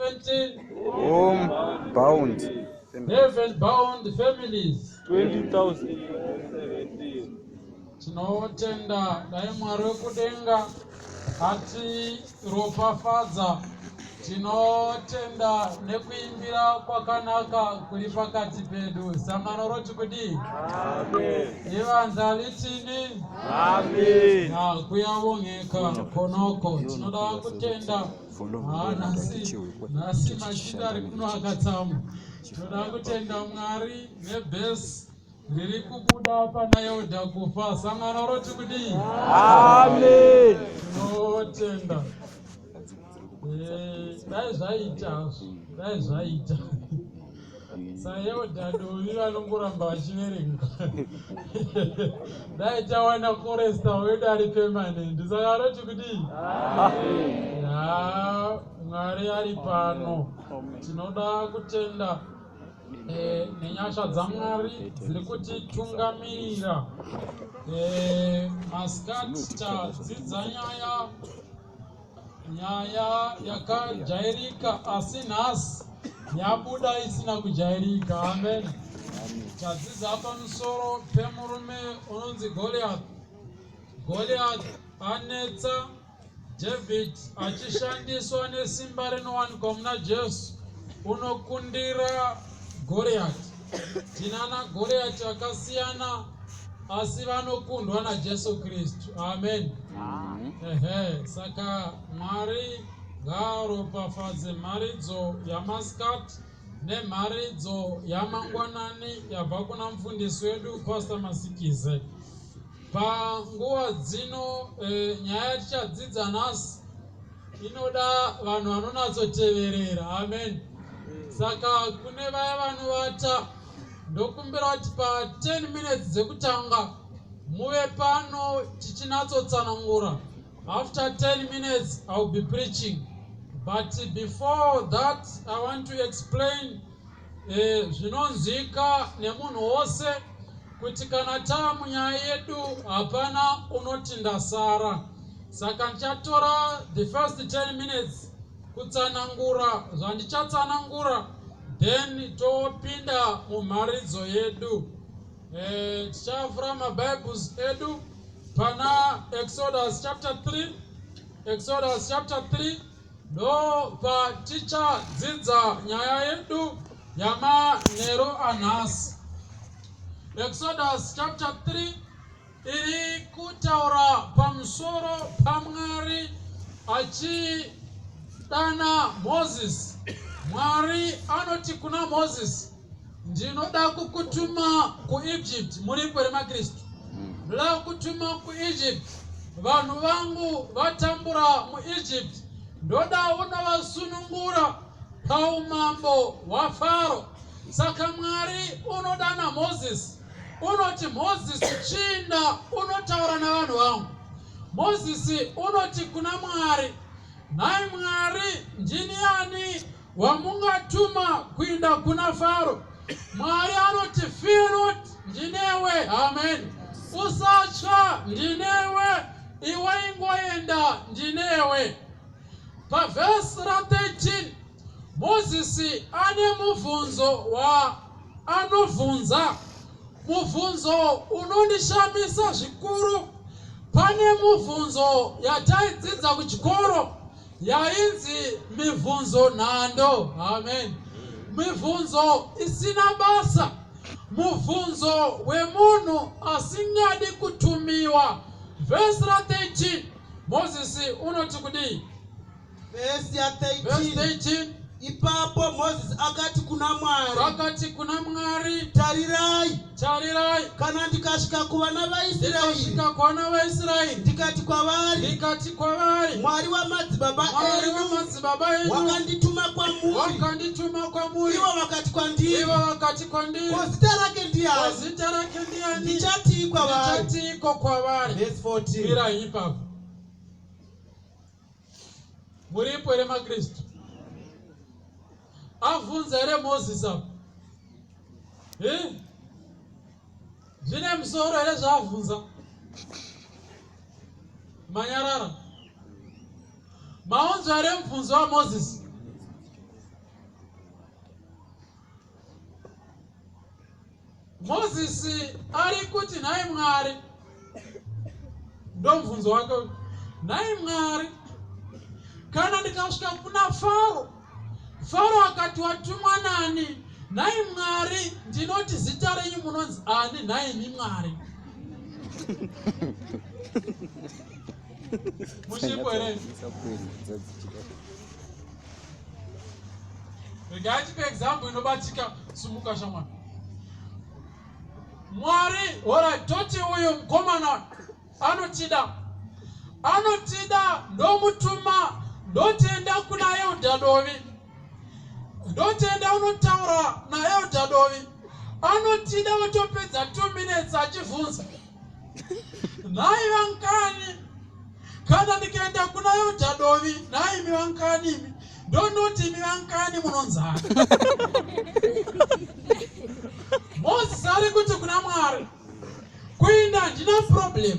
17. Home bound. Heaven bound families. 20,017. Tinotenda dai Mwari wekudenga atiropafadza. Tinotenda nekuimbira kwakanaka kuri pakati pedu. Sangano roti kudii? Amen. Ibandla litini? Amen. Ya, kuyavongeka konoko. Tinoda kutenda. Ah, nhasi nhasi machinda ari kuno akatsamwa. Tinoda kutenda Mwari nebhesi riri kubuda pana Yoda kufa. Sangano roti kudii? Amen. Tinotenda. Eh, dai zvaita hazvo, dai zvaita. SaYoda Dovi vanongoramba vachiverenga. Dai tawana chorista wedu ari permanent. Saka roti kudii? Ya, Mwari ari pano. Tinoda kutenda nenyasha dzaMwari dziri kutitungamirira. Masikati tadzidza nyaya yakajairika, asi nhasi yabuda isina kujairika. Amen. Tadzidza pamusoro pemurume unonzi Goliath. Goliath anetsa David achishandiswa nesimba rinowanikwa muna Jesu unokundira Goliath. Tinana Goliath akasiyana asi vanokundwa naJesu Kristu. Amen. Ehe, saka Mwari ngaaropafadze mharidzo yamasikati nemharidzo yamangwanani yabva kuna mufundisi wedu Pastor Masikize. Panguva dzino nyaya yatichadzidza nhasi inoda vanhu vanonatsoteverera. Amen. Saka kune vaya vanovata, ndokumbira kuti pa 10 minutes dzekutanga muve pano tichinyatsotsanangura. After 10 minutes I will be preaching, but before that I want to explain zvinonzwika nemunhu wose kuti kana taa munyaya yedu hapana unoti ndasara. Saka ndichatora the first 10 minutes kutsanangura zvandichatsanangura, then topinda mumharidzo yedu. Tichavhura maBibles edu pana Exodus chapter 3. Exodus chapter 3 ndo patichadzidza nyaya yedu yamanheru anhasi. Exodus chapter 3 iri kutaura pamusoro paMwari achidana Moses. Mwari anoti kuna Moses, "Ndinoda kukutuma kuEgypt." Muripo remaKristu? Ndoda kukutuma kuEgypt. Vanhu vangu vatambura muEgypt, ndoda unovasunungura paumambo hwaFaro. Saka Mwari unodana Moses, unoti, "Moses, chinda unotaura navanhu vangu." Mozisi unoti kuna Mwari, "Nhai Mwari, ndini ani wamungatuma kuinda kuna Faro?" Mwari anoti, "Fear not, ndinewe." Amen. "Usatya, ndinewe. Iwe ingoenda, ndinewe." Pavhesi ra13 Mozisi ane mubvunzo wa anobvunza, mubvunzo unondishamisa zvikuru. Pane mubvunzo yataidzidza kuchikoro yainzi mibvunzo nhando. Amen. Mibvunzo isina basa, mubvunzo wemunhu asingadi kutumiwa. Vhesi ra13 Mozisi unoti kudii? Vhesi ya Vhesi 13. 13. Ipapo Mozisi akati kuna Mwari, Akati kuna Mwari, "Tarirai, "Tarirai, kana ndikasvika kuvana vaIsraeri, ndikasvika kuvana vaIsraeri, ndikati kwavari, ndikati kwavari, 'Mwari wamadzibaba 'Mwari enyu wamadzibaba enyu wakandituma kwamuri,' wakandituma kwamuri, ivo vakati kwandiri, ivo vakati kwandiri, 'Ko zita rake ndiani?' 'Ko zita rake ndiani?' Ndichatii kwavari?" Ndichatiiko kwavari?" Vhesi 14. Mirai ipapo. Muripo here maKristu? Abvunza here Mozisi apo? Zvine musoro here zvaabvunza? Manyarara. Maunzwa here mubvunzo waMozisi? Mozisi ari kuti nhai Mwari, ndomubvunzo wake uyu, nhai Mwari, kana ndikasvika kuna Faro, Faro akati watumwa nani? Nhai Mwari, ndinoti zita renyu munonzi ani nhaimi Mwari? Muchipo here? Regai tipe example inobatika. Sumuka shamwari. Mwari, horai, toti uyu mukomana anotida anotida ndomutuma ndotenda kuna Elder Dovi ndotenda unotaura naElder Dovi anotida otopedza 2 minutes achivhunza nhai vankani kana ndikaenda kuna Elder Dovi nhai imi vankani imi ndonoti imi vankani munonzani Moses ari kuti kuna Mwari kuinda handina problem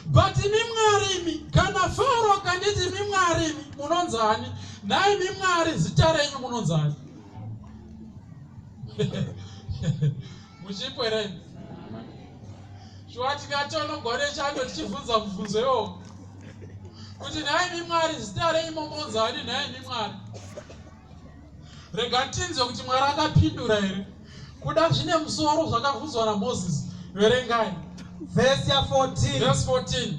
but imi Mwari imi kana Faro akanditi imi Mwari imi munonzani nhai imi Mwari zita renyu munonzani muchipo here imi shuwa tikati unogone chando tichibvunza mubvunzo iwowo kuti nhai imi Mwari zita renyu momonzani nhai imi Mwari rega tinzwe kuti Mwari akapindura here kuda zvine musoro zvakabvunzwa naMozisi verengai Vhesi ya14. Verse 14.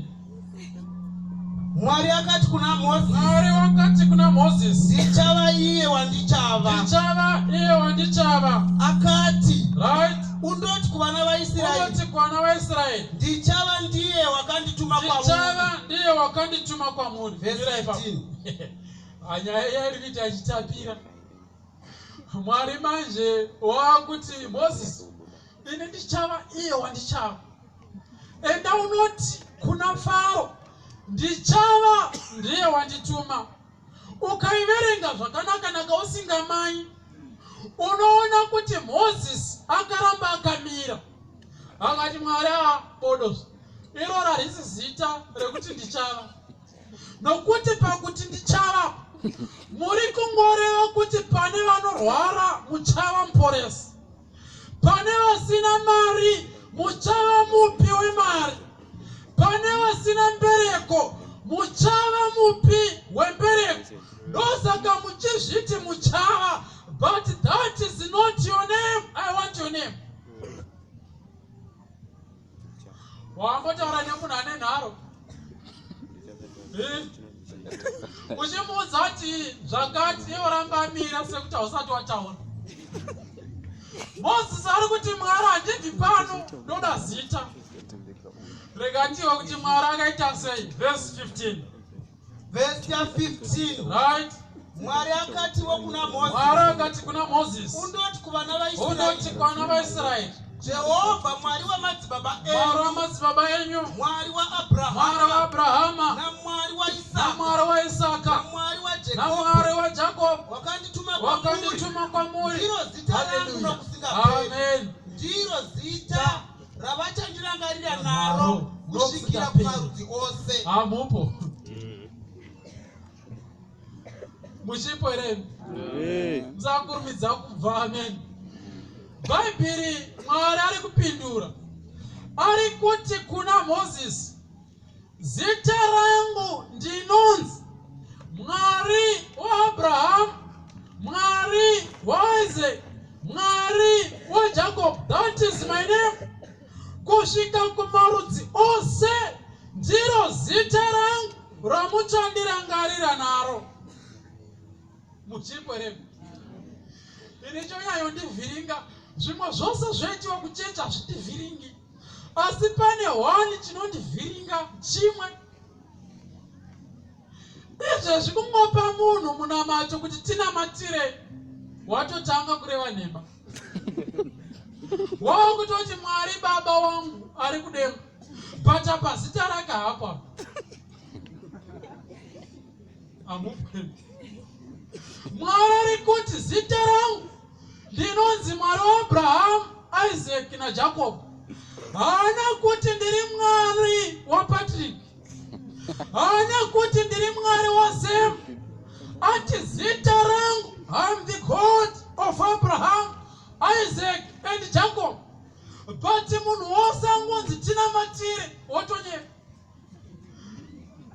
Mwari akati kuna Mozisi, Mwari wakati kuna Mozisi, ndichava iye wandichava. Ndichava iye wandichava. Akati, right, undoti kuvana vaIsraeri, unoti kuvana vaIsraeri, ndichava ndiye wakandituma kwamuri. Ndichava ndiye wakandituma kwamuri. Vhesi Mirai ipapo. 15. Nyaya iya iri kuita ichitapira. Mwari manje waakuti Mozisi, ini ndichava iye wandichava, enda unoti kuna Faro ndichava ndiye wandituma. Ukaiverenga zvakanaka-naka usingamanyi, unoona kuti Mozisi akaramba akamira akati Mwari a bodo, iro harisi zita rekuti ndichava, nokuti pakuti ndichava muri kungoreva kuti pane vanorwara muchava muporesi, pane vasina mari muchava mupi wemari, pane vasina mbereko muchava mupi wembereko. Ndosaka muchizviti muchava, but that is not your name. I want your name. Wambotaura nemunhu ane nharo, uchimuudza kuti zvakati, iye oramba amira sekuti hausati wataura. Mozisi ari kuti Mwari, handibvi pano, ndoda zita. Rega tiwe kuti Mwari akaita sei. Vhesi 15. Vhesi ya15. Right. Mwari akatiwo kuna Mwari Mozisi, akati kuna Mozisi, undoti kuvana unoti vaIsraeri, kuvana vaIsraeri, Jehovha Mwari wamadzibaba Mwari enyu, wamadzibaba enyu, Mwari Mwari waAbrahama waAbrahama naMwari waIsaka naMwari waIsaka naMwari waJakobho naMwari waJakobho wakandituma kwamuri, wakandituma kwamuri, ndiro zita rangu nokusingaperi, amen, ndiro zita ravachandirangarira naro naro kusvikira nokusingaperi. kumarudzi ose. Hamupo muchipo here? Musakurumidza kubva. Amen. Bhaibheri, Mwari ari kupindura, ari kuti kuna Mozisi, zita rangu ndinonzi Mwari waAbrahamu, Mwari waIsaac, Mwari waJacob. That is my name kusvika kumarudzi ose, ndiro zita rangu ramuchandirangarira naro. Muchipo here? Ini chonyanyondivhiringa, zvimwe zvose zvoitiwa kuchechi hazvitivhiringi, asi pane one chinondivhiringa chimwe. Izvezvi kungopa munhu munamato kuti tinamatire, watotanga kureva nhema, wava kutoti Mwari Baba wangu ari kudenga, but apa zita rake hapo. Amupwe. Mwari ari kuti zita rangu ndinonzi Mwari waAbrahamu, Isaac naJacob. Haana kuti ndiri Mwari waPatrick, haana kuti ndiri Mwari waSem. Ati zita rangu, I'm the God of Abraham, Isaac and Jacob.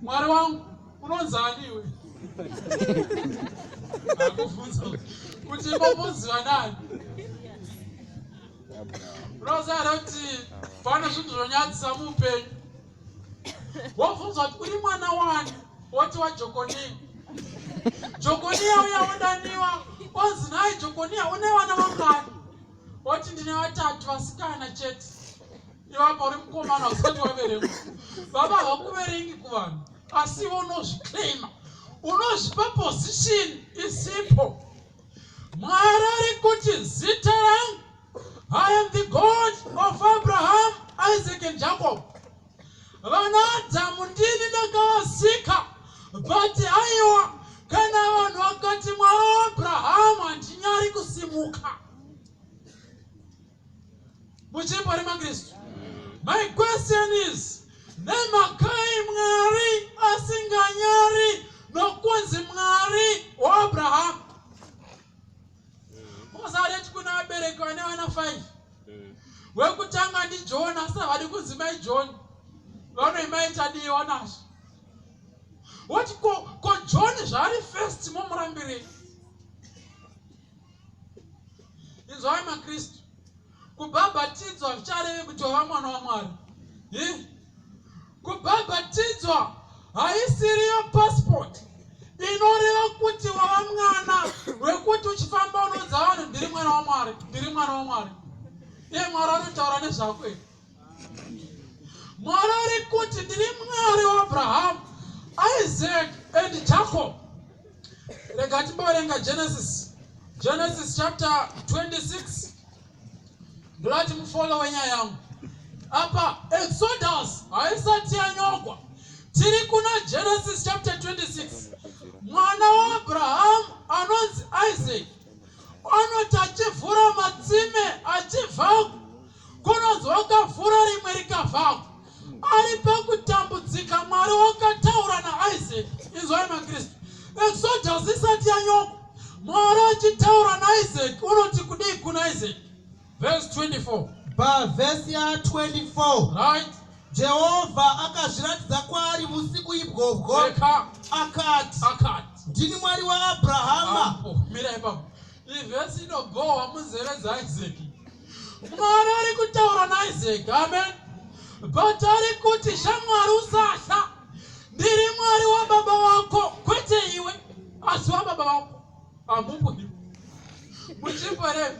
Mwari wangu unonzani iwe? Akubvunza kuti imbomuziva nani? Unoziva here kuti pane zvinhu zvonyadzisa muupenyu? Wobvunzwa kuti uri mwana wani, woti waJokoniya. Jokoniya uya wodaniwa onzi nhai Jokoniya une vana vangani? Woti ndine vatatu vasikana chete. Iwapo uri mukomana usati waverengwa. Baba havakuverengi kuvanhu asi iwe unozviclaima, unozvipa position isipo. Mwari ari kuti zita rangu, I am the God of Abraham, Isaac and Jacob. Vana Adhamu ndini ndakavasika, but aiwa, kana vanhu vakati Mwari waAbrahamu handinyari kusimuka. Muchipo remaKristu. My question is, nemakai Mwari asinganyari nokunzi Mwari waAbrahamu? Mozareti kuna vabereki vane vana 5. Wekutanga ndiJohn, asi havadi kunzi mai John, vanoimai Tadiwa Nashe. Woti ko John zvaari first momurambirei? Inzwai maKristu, kubhabhatidzwa zvicharevi kuti wava mwana waMwari. Kubhabhatidzwa haisiriyo passport inoreva kuti wava mwana, wekuti uchifamba unoudza vanhu ndiri mwana waMwari, ndiri mwana waMwari. Iye Mwari anotaura nezvako here? Mwari ari kuti ndiri Mwari waAbrahamu, Isaac and Jacob. Rega timboverenga Genesis chapter 26. Ndorati mufollowe nyaya yangu apa. Exodus haisati yanyogwa, tiri kuna Genesis chapter 26. Mwana waAbrahamu anonzi Isaac anoti achivhura matsime achivhako, kunonzi wakavhura rimwe rikavhako. Ari pakutambudzika, Mwari wakataura naIsaac. Inzwai maKristu, Exodus isati yanyogwa, Mwari achitaura naIsaac unoti kudii kuna Isaac? Verse 24. Pavhesi ya24. Right. Jehovha akazviratidza kwaari usiku ibwobwo. Eka. Akati, Akati, "Ndini Mwari waAbrahama." Apo, mira ipapo. Ivhesi inobhohwa munzeve dzaIsaac. Mwari ari kutaura naIsaac, amen, but ari kuti, "Shamwari, usatya, ndiri Mwari wababa vako, kwete iwe, asi wababa vako." Amupo muchipo here?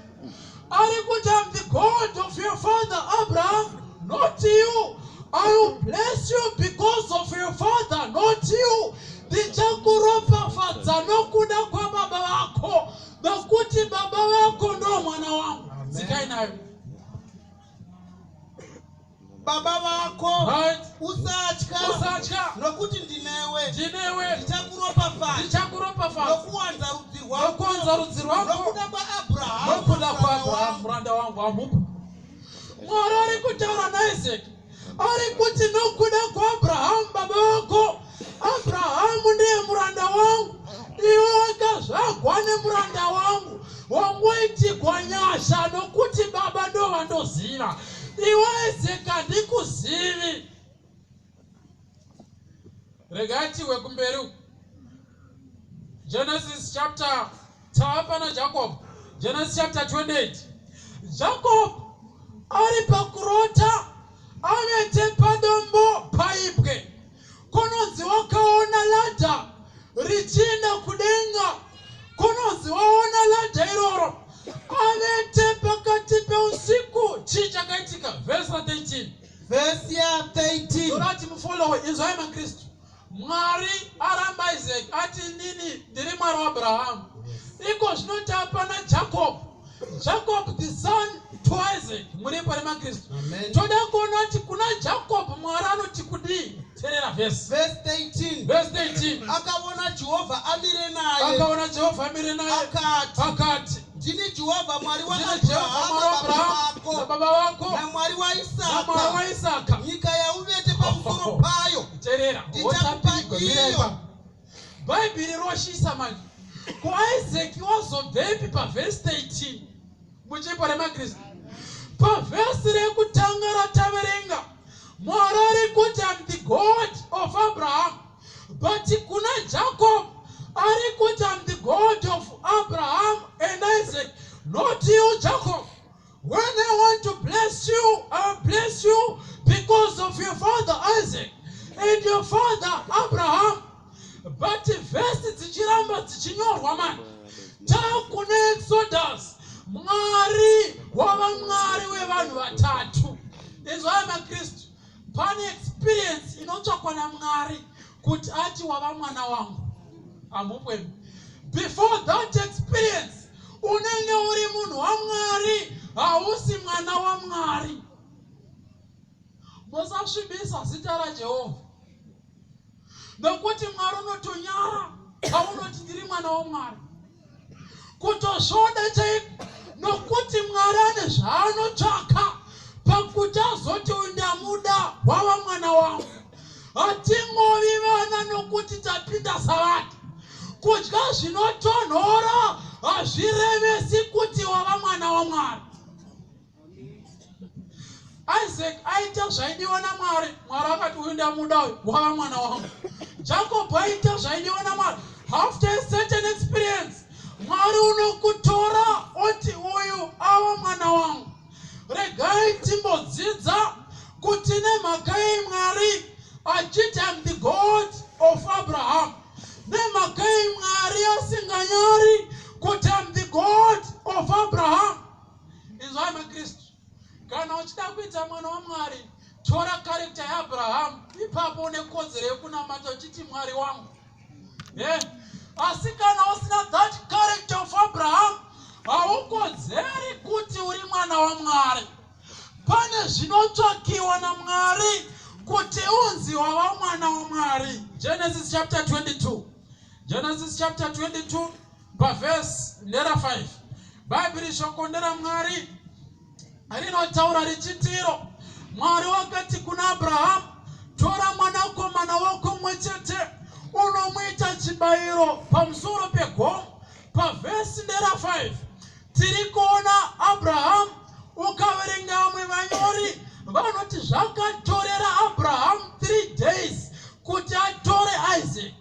Ari kuti, "I'm the God of your father Abraham, not you. I will bless you because of your father, not you. Ndichakuropafadza nokuda kwababa vako, nokuti baba vako ndo mwana wangu." Dzikai nayo. Baba vako. Right. Usatya, Usatya, nokuti ndinewe. Ndinewe. Ndichakuropafadza Ndichakuropafadza nokuwanza rudzi rwako nokuwanza rudzi rwako nokuda kwaAbrahama nokuda muranda kwaAbrahamu wangu. muranda wangu. Amupo. Mwari ari kutaura naIsaac, ari kuti nokuda kwaAbrahamu baba vako. Abrahamu ndiye muranda wangu, iwe wakazvagwa nemuranda wangu, wangoitigwa nyasha nokuti baba ndo vandoziva. Iwe Isaac handikuzivi. Regai tiwe kumberi uku. Genesis chapter, tava pana Jacob, Genesis chapter 28. Jacob ari pakurota avete padombo paibwe. Kunonzi wakaona ladder richienda kudenga. Kunonzi waona ladder iroro avete pakati peusiku. Chii chakaitika? Vhesi 13. Vhesi ya13. Torati mufollowe. Inzwai maKristu, Mwari aramba Isaac, ati nini ndiri Mwari waAbrahamu. Iko zvino tapa naJacob, Jacob the son to Isaac. Muripo remaKristu? Amen. Toda kuona kuti kuna Jacob Mwari anoti kudii. Teerera vhesi. Vhesi 13. Vhesi 13. Akaona Jehovha amire naye. Akaona Jehovha amire naye. Akati, Akati, "Ndini Jehovha Mwari "Ndini Jehovha Mwari waAbrahama waAbrahamu baba vako nababa vako naMwari naMwari waIsaka. waIsaka. Nyika yauvete pamusoro payo Teerera. ndichakupa Wotapirigwa, mira iyo." ipapo. Bhaibheri roshisa manje. KuIsaac wazobvepi pavhesi 13? Muchipo remaKristu, pavhesi rekutanga rataverenga, Mwari ari kuti, "Am the God of Abraham." Kuti ati wava mwana wangu. Amupwemi. Before that experience, unenge uri munhu waMwari, hausi mwana waMwari. Musasvibisa zita raJehovha, nokuti Mwari unotonyara paunoti ndiri mwana waMwari, kutosvoda chaiko, nokuti Mwari ane zvaanotsvaka pakuti azoti uyu ndamuda, wava mwana wangu. Hatingovi vana nokuti tapinda Savata. Kudya zvinotonhora hazvirevesi kuti wava mwana waMwari. Isaac aita zvaidiwa naMwari, Mwari akati, "Uyu ndamuda, uyu wava mwana wangu." Jacob aita zvaidiwa naMwari. After a certain experience, Mwari unokutora oti uyu ava mwana wangu. Regai timbodzidza kuti nemhaka yei Mwari achiti, "Am the God of Abraham"? Nemhaka yei Mwari asinganyari kuti, "Am the God of Abraham"? Inzwai maKristu, kana uchida kuita mwana waMwari, tora character yaAbrahamu. Ipapo une kodzero yekunamata uchiti Mwari wangu. Asi kana usina that character of Abraham, haukodzeri kuti uri mwana waMwari. Pane zvinotsvakiwa naMwari kuti unzi wava mwana waMwari. Genesis chapter 22, Genesis chapter 22, pavhesi ndera 5. Bhaibheri, shoko nderaMwari, rinotaura richitiro, Mwari wakati kuna Abrahamu, "Tora mwanakomana wako mumwe chete unomuita chibayiro pamusoro pegomo." Pavhesi ndera 5 tiri kuona Abrahamu. Ukaverenga vamwe vanyori vanoti zvakatorera Abrahamu 3 days kuti atore Isaac.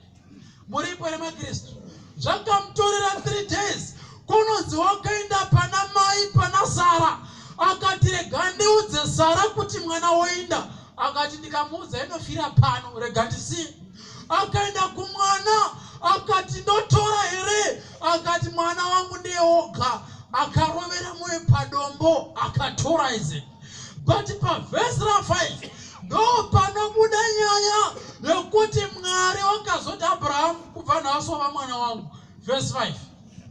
Muripo here maKristu? Zvakamutorera 3 days. Kunonzi wakaenda pana mai, pana Sara, akati, "Rega ndiudze Sara kuti mwana woinda." Akati, "Ndikamuudza inofira pano, rega ndisiye." Akaenda kumwana akati, "Ndotora here?" Akati, "Mwana wangu ndiye woga." Akarovera mwoyo padombo, akatora Isaac. But pavhesi ra5 ndo panobuda nyaya yekuti Mwari wakazoti, "Abrahamu, kubva nhasi wava mwana wangu." Vhesi 5.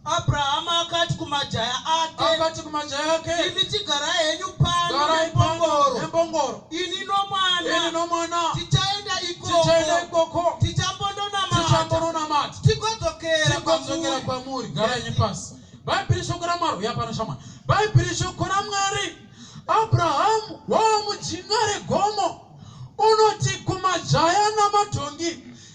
Abrahamu akati kumajaya ake, Akati kumajaya ake, "Imi chigarai henyu pano "Garai pano nembongoro, nembongoro, ini ini nomwana nomwana tichaenda tichaenda ikoko, ikoko, tichambondonamata, tichambononamata, tigodzokera tigodzokera kwamuri." kwamuri." Garai pasi. Bhaibheri, shoko raMwari. Uya pano shamwari. Bhaibheri, shoko raMwari. Abrahamu wava mujinga regomo, unoti kumajaya namadhongi,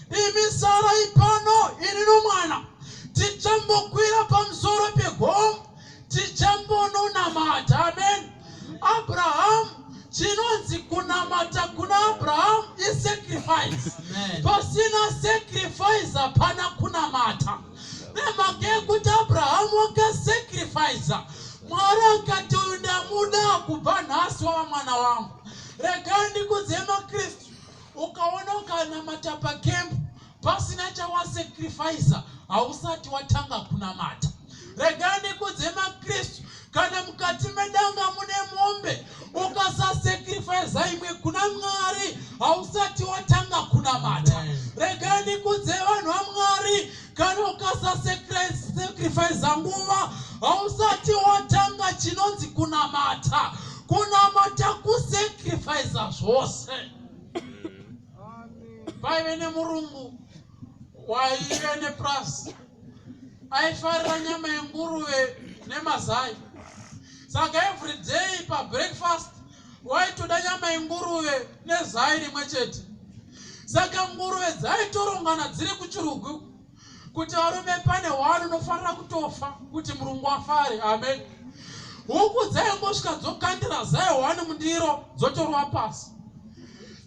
"Imi sarai pano, ini nomwana tichambokwira pamusoro pegomo, tichambononamata." Amen. Abrahamu, chinonzi kunamata kuna Abrahamu isacrifice. Pasina sacrifice hapana kunamata. Nemhaka yekuti Abrahamu wakasacrifica, Mwari akati, "Uyu ndamuda, kubva nhasi wava mwana wangu." Regai ndikudze maKristu, ukaona ukanamata pacamp pasina chawasacrifica, hausati watanga kunamata. Regai ndikudze maKristu, kana mukati medanga mune mombe, ukasasacrifica imwe kuna Mwari, hausati watanga kunamata. Regai ndikudze vanhu vaMwari, kana ukasasacrifica nguva, hausati watanga chinonzi kunamata. Kunamata kusacrifica zvose. Paive nemurungu waive nepurasi, aifarira nyama yenguruve nemazai. Saka every day pabreakfast waitoda nyama yenguruve nezai rimwe chete. Saka nguruve dzaitorongana dziri kuchirugu kuti, "Varume, pane one unofanira kutofa kuti murungu afare." Amen. Huku dzaingosvika dzokandira zai one mundiro, dzotorwa pasi.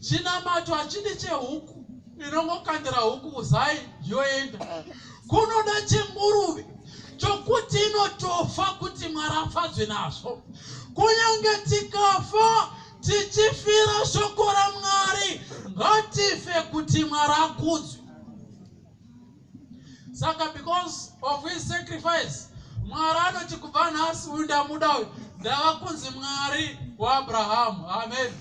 Chinamato hachidi chehuku inongokandira huku zai yoenda. Kunoda chenguruve chokuti inotofa kuti Mwari afadzwe nazvo. Kunyange tikafa tichifira shoko raMwari, ngatife kuti Mwari akudzwe. Saka because of his sacrifice, Mwari anoti, "Kubva nhasi uyu ndamuda, uyu ndava kunzi Mwari waAbrahamu." Amen.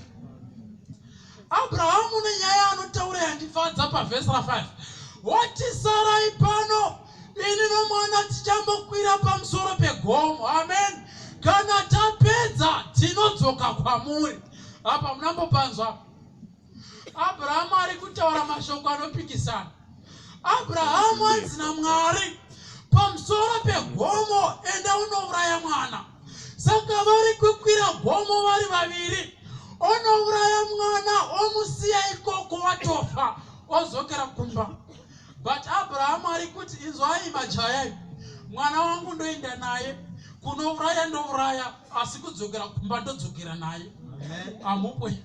Abrahamu nenyaya anotaura yandifadza pavhesi ra5 woti sarai pano ini nomwana tichambokwira pamusoro pegomo. Amen. Kana tapedza tinodzoka kwamuri. Apa munambopanzwa Abrahamu ari kutaura mashoko anopikisana. Abrahamu anzi naMwari pamusoro pegomo enda unouraya mwana. Saka vari kukwira gomo vari vaviri, onouraya mwana omusiya ikoko watofa ozokera kumba. But Abrahamu ari kuti inzwai majaya, mwana wangu ndoenda naye kunouraya ndouraya, asi kudzokera kumba ndodzokera naye. Amupwe.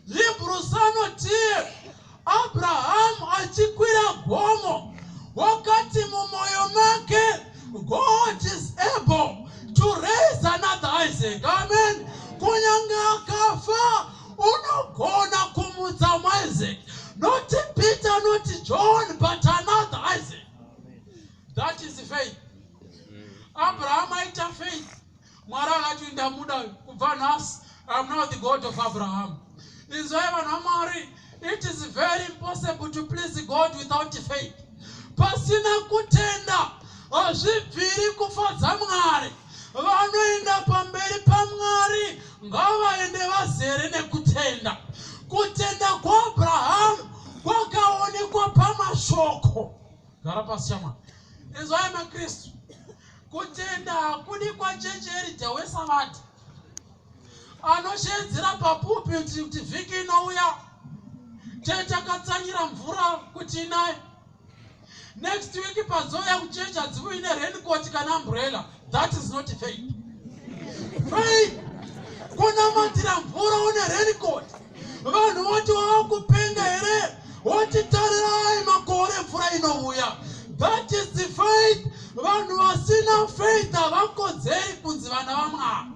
Hebrews anoti Abrahamu achikwira gomo wakati mumwoyo make God is able to raise another Isaac. Amen. Kunyange akafa unogona kumutsa Isaac. Not Peter, not John, but another Isaac. That is faith. Abraham aita faith. Mwari akati ndamuda kubva nhasi. I'm now the God of Abraham. Inzwai vanhu vaMwari, it is very impossible to please God without faith. Pasina kutenda hazvibviri kufadza Mwari. Vanoenda pamberi paMwari ngavaende vazere nekutenda. Kutenda kwaAbrahamu kwakaonekwa pamashoko. Gara pasi chama. Inzwai maKristu, kutenda hakudi kwachecheridza wesavadha anoshedzera papulpit kuti vhiki inouya takatsanyira mvura kuti inaye next week pazouya kuchechi hadziuyi neraincoat kana umbrella. That is not faith. Faith kunamatira mvura une raincoat, vanhu voti wava kupenga here, woti tarirai makore mvura inouya. That is the faith. Vanhu vasina faith havakodzeri kunzi vana vaMwari.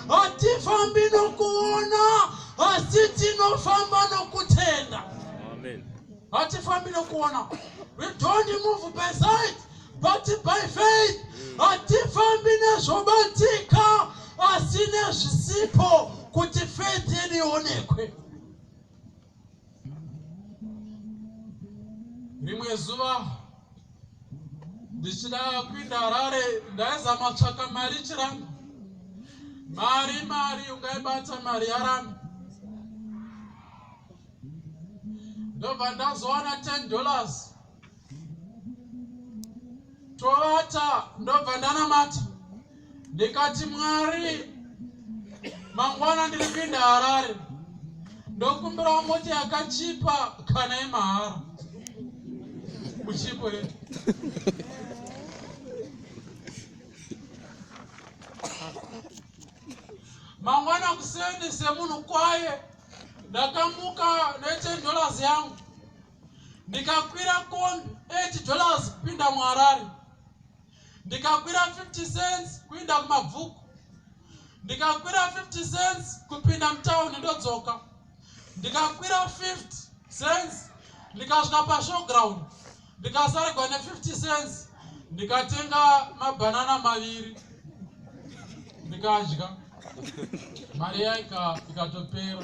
Hatifambi nokuona, asi tinofamba nokutenda. Hatifambi nokuona. We don't move by sight but by faith. Hatifambi nezvobatika asi nezvisipo kuti faith yedu ionekwe. Rimwe zuva ndichida kuinda Harare, ndaizama tsvaka mari chiramba mari mari ungaibata mari yaramba. Ndobva ndazowana $10, tovata. Ndobva ndanamata ndikati, "Mwari, mangwana ndiri kuinda Harare, ndokumbirawo mota yakachipa kana yemahara." Muchipo here? Mangwana kuseni semunhu kwaye ndakamuka ne$10 yangu, ndikakwira kombi $8 kupinda muHarare, ndikakwira 50 cents kuinda kuMabvuku, ndikakwira 50 cents kupinda mutauni, ndodzoka, ndikakwira 50 cents, ndikasvika pashowground, ndikasarigwa ne50 cents, ndikatenga mabhanana maviri, ndikadya. Mari yaika ikatopera.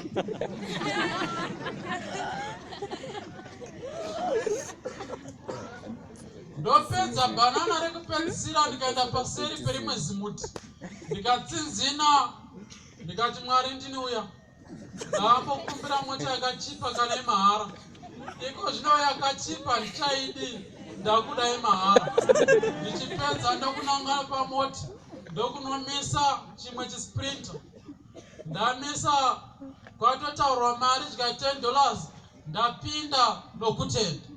Ndopedza bhanana rekupedzisira, ndikaenda paseri perimwe zimuti, ndikatsinzina, ndikati, "Mwari, ndini uya ndaambokumbira mota yakachipa kana yemahara. Iko zvino yakachipa ndichaidi, ndakuda yemahara." Ndichipedza ndokunanga pamota, ndokunomisa chimwe chisprinter. Ndamisa, kwatotaurwa mari chika $10. Ndapinda nokutenda,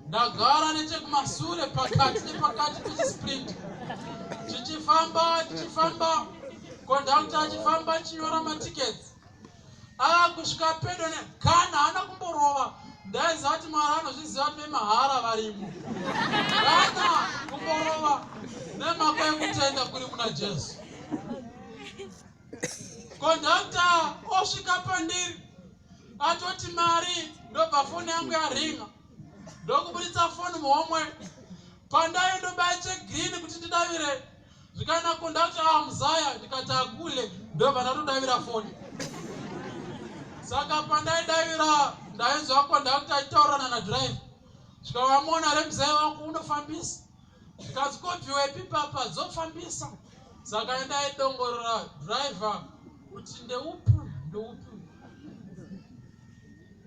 ndagara nechekumasure pakati nepakati pechisprint. Chichifamba, chichifamba, kondakta achifamba achinyora matickets. Akusvika pedo ne kana haana kumborova. Ndaiziva kuti Mwari anozviziva kuti vemahara varimo. Kana kumborova, nemhaka yekutenda kuri muna Jesu. Kondakta osvika pandiri, atoti mari. Ndobva foni yangu yaringa, ndokuburitsa foni muhomwe. Pandai ndobaya chegreen kuti ndidavire, zvikana kondakta, "Ah, muzaya." Ndikati, "Akule." Ndobva ndatodavira foni. Saka pandaidavira ndainzwa kondakta achitaurirana nadriver. Zvikavamona remuzai wako unofambisa. Zvikanzi kobviwepi papa dzofambisa. Saka ndaidongorera driver kuti ndeupi ndeupi.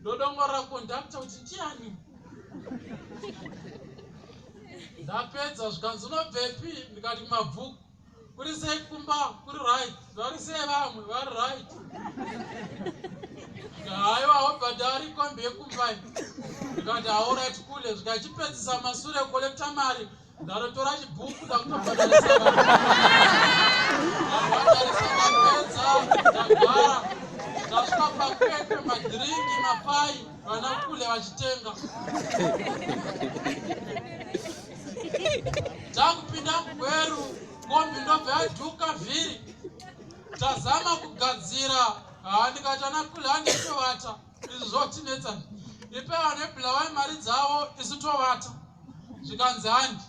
Ndodongorera kondakta kuti ndiani. Ndapedza zvikanzi unobvepi ndikati kumabvuku. Kuri sei kumba kuri right vari sei vamwe vari right. Haiwa wabhadhari kombi yekumba iyi. Ndikati alright kule zvikachipedzisa masure kolekta mari ndatotora chibhuku ndakutobhadharisa vanhu. Ndabhadharisa ndapedza ndagara ndasvika pakwekwe madhiringi mapai vana kule vachitenga. Takupinda mugweru kombi ndobva yadhuka vhiri tazama kugadzira haa ndikati ana kule handitovata izvi zvotinetsa ipe vanhu vebulawayo mari dzavo isu tovata zvikanzi handi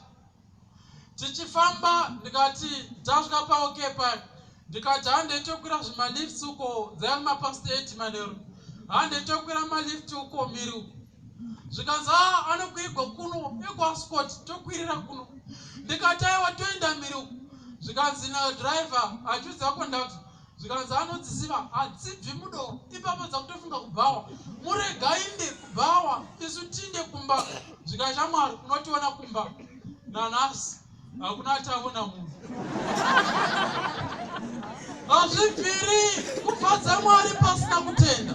tichifamba ndikati tasvika paok paya ndikati hande tokwira zvimalifts uko dzaiva mapast 8 manheru hande tokwira malift uko miri uko zvikanzi a anokwirigwa kuno ekuascot tokwirira kuno ndikati aiwa toenda miri uko zvikanzi nadriver achiudza conductor zvikanzi anodziziva hadzibvi mudoro ipapo dzakutofunga kubhawa muregainde kubhawa isu tinde kumba zvikashamwari unotiona kumba nanhasi hakuna ataona munhu hazvibviri kufadza mwari pasina kutenda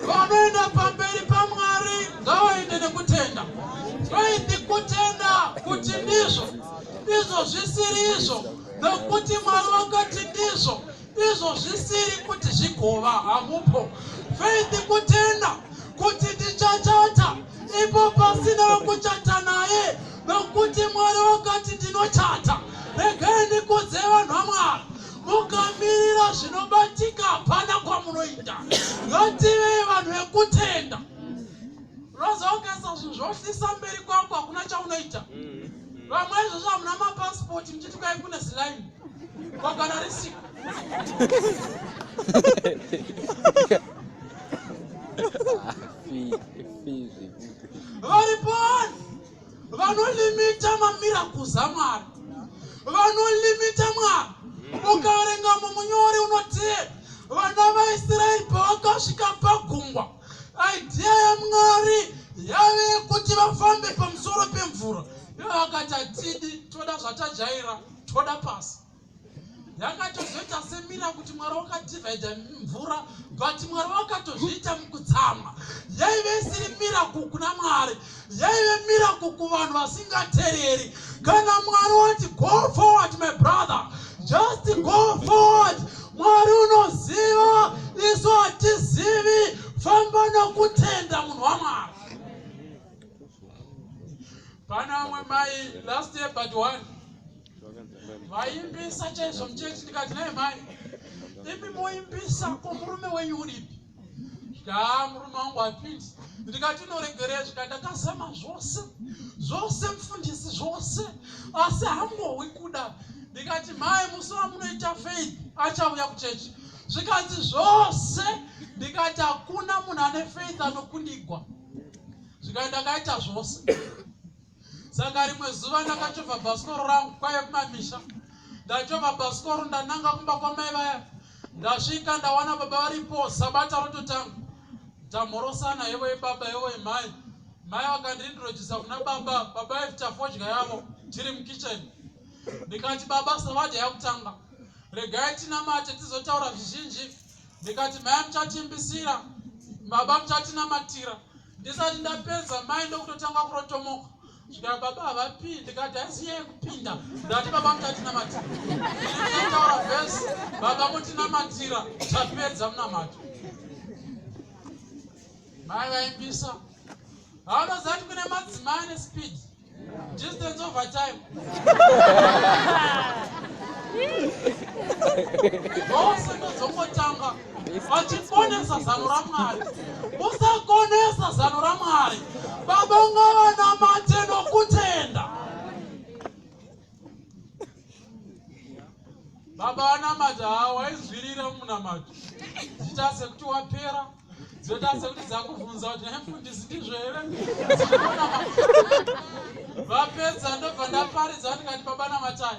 vanoenda pamberi pamwari ngavaende nekutenda faith kutenda kuti ndizvo izvo zvisiri izvo nokuti mwari vakati ndizvo izvo zvisiri kuti zvigova hamupo faith kutenda kuti ndichachata ipo pasina wekuchata naye nokuti mwari wakati ndinochata regai ndikudze vanhu vamwari mukamirira zvinobatika hapana kwamunoita ngativei vanhu vekutenda unoziva ukaisa zvinhu zvohlisa mberi kwako hakuna chaunoita vamwe izvozvo hamuna mapasipoti muchiti kwai kune zilaini kwagana risiko varipo vanhu vanolimita mamiracles amwari vanolimita mwari ukaverenga mumunyori unoti vana vaisraeri pavakasvika pagungwa idea yamwari yave yekuti vafambe pamusoro pemvura ivo vakati hatidi toda zvatajaira toda pasi yakatozoita semira kuti mwari wakadivhaidha mvura but mwari wakatozviita mukutsamwa yaive isiri miraku kuna mwari yaive miraku kuvanhu vasingatereri kana mwari wati go forward my brother just go forward mwari unoziva isu hatizivi famba nokutenda munhu wamwari pana vamwe mai last year but one vaimbisa chaizvo muchechi ndikati naye mai imi moimbisa ko murume wenyu uripi zvikaa murume wangu apindi ndikati unoregerei zvika ndakazama zvose zvose mufundisi zvose asi hangohwi kuda ndikati mai musi wamunoita faith achauya kuchechi zvikanzi zvose ndikati hakuna munhu ane faith anokundigwa zvikati ndakaita zvose saka rimwe zuva ndakachovha bhasikoro rangu kwaive kumamisha ndachovha bhasikoro ndananga kumba kwamai vaya ndasvika ndawana baba varipo sabata rototanga tamhorosana hevo yebaba hevo yemhai mai vakandiintrodusa kuna baba baba vaifita fodya yavo tiri mukicheni ndikati baba savadya yakutanga regai tinamate tizotaura zvizhinji ndikati mai muchatimbisira baba muchatinamatira ndisati ndapedza mai ndokutotanga kurotomoka zvikati baba havapindi ndikati haisi nyaya yekupinda ndati baba muchatinamatira ndinotaura vhesi baba mutinamatira tapedza munamato mai vaimbisa vanoziva kuti kune madzimai ane speed distance over time vose ndodzongotanga vachikonesa zano ramwari usakonesa zano ramwari baba ngavanamate nokutenda baba vanamata haa waizwirira munamato zviita sekuti wapera. Dzinoita sekuti dzakubvunza kuti nhai mufundisi ndizvo here? Vapedza ndobva ndaparidza ndikati baba namatai.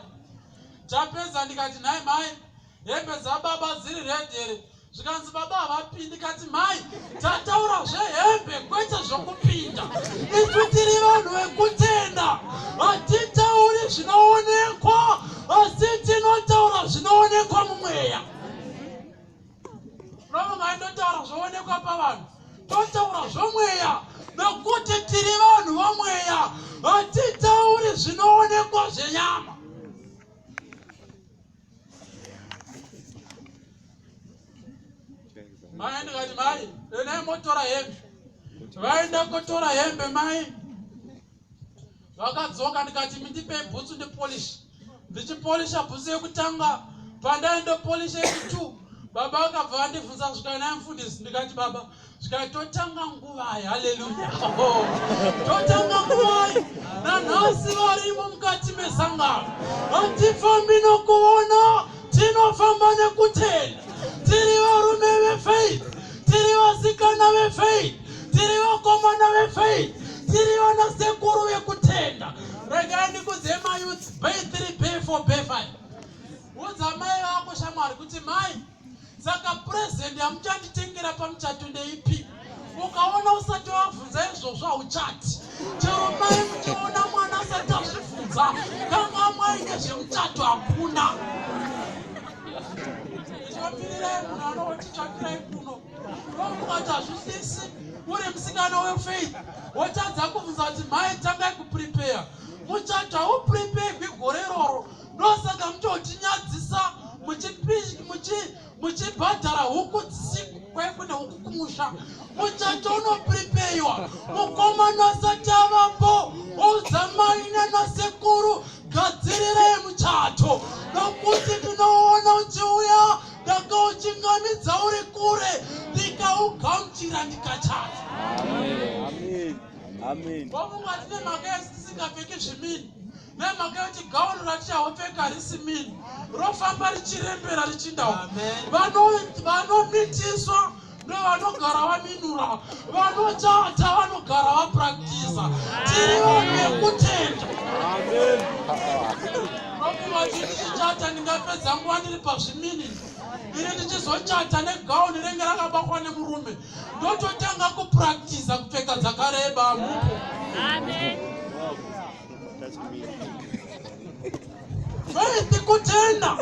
Tapedza ndikati nhai mhai hembe dzababa dziri red here? Zvikanzi baba havapindi. Ndikati mhai tataura zvehembe kwete zvokupinda. Isu tiri vanhu vekutenda, hatitauri zvinoonekwa asi tinotaura zvinoonekwa mumweya. Unofunga indotaura zvoonekwa pavanhu, totaura zvomweya nokuti tiri vanhu vomweya, hatitauri zvinoonekwa zvenyama. Mai ndikati mai, endai motora hembe. Vaenda kotora hembe mai. Vakadzoka ndikati mindipei bhutsu ndipolish. Ndichipolisha bhutsu yekutanga, pandaindopolisha yechitu, baba vakabva vandibvunza zvikanzi nhai mufundisi, ndikati baba, zvikanzi totanga nguvai? Haleluya. Totanga nguvai? Nanhasi varimo mukati mesangano. Hatifambi nokuona, tinofamba nekutenda. Tiri varume vefaith, tiri vasikana vefaith, tiri vakomana vefaith, tiri vana sekuru vekutenda. Regai ndikudze mayouth bay 3 bay 4 bay 5. Udza mai vako shamwari kuti mai, saka present yamuchanditengera pamuchato ndeipi? Ukaona usati wabvunza izvozvo hauchati. Chero mai muchiona mwana asati azvibvunza, kanga mai nezvemuchato hakuna. Ichomirirai munhu anotitsvakirai kuno. Ndofunga kuti hazvisisi uri musikana wefaith wotadza kubvunza kuti mhai tangai kuprepare. Muchato hauprepegwi gore iroro, ndosaka muchotinyadzisa muchibhadhara huku dzisiku kwai kune huku kumusha. Muchato unoprepeiwa mukomana asati avapo, udza mai nanasekuru gadzirirai muchato, nokuti ndinoona uchiuya ndakauchingamidza uri kure ndikaugamuchira ndikachata. Amen. Amen. Wafunga tine mhaka yesisingapfeki zvimini nemhaka yekuti gauni ratichahopfeka harisi mini, rofamba richirembera richindawo. Vanomitiswa ndovanogara vaminura, vanochata vanogara vapraktisa. Tiri vanhu vekutenda. Nokuva ndichichata ndingapedza nguva ndiri pazvimini, ini ndichizochata negauni renge rakabakwa nemurume, ndototanga kupraktisa kupfeka dzakareba mupo. Amen. Faith kutenda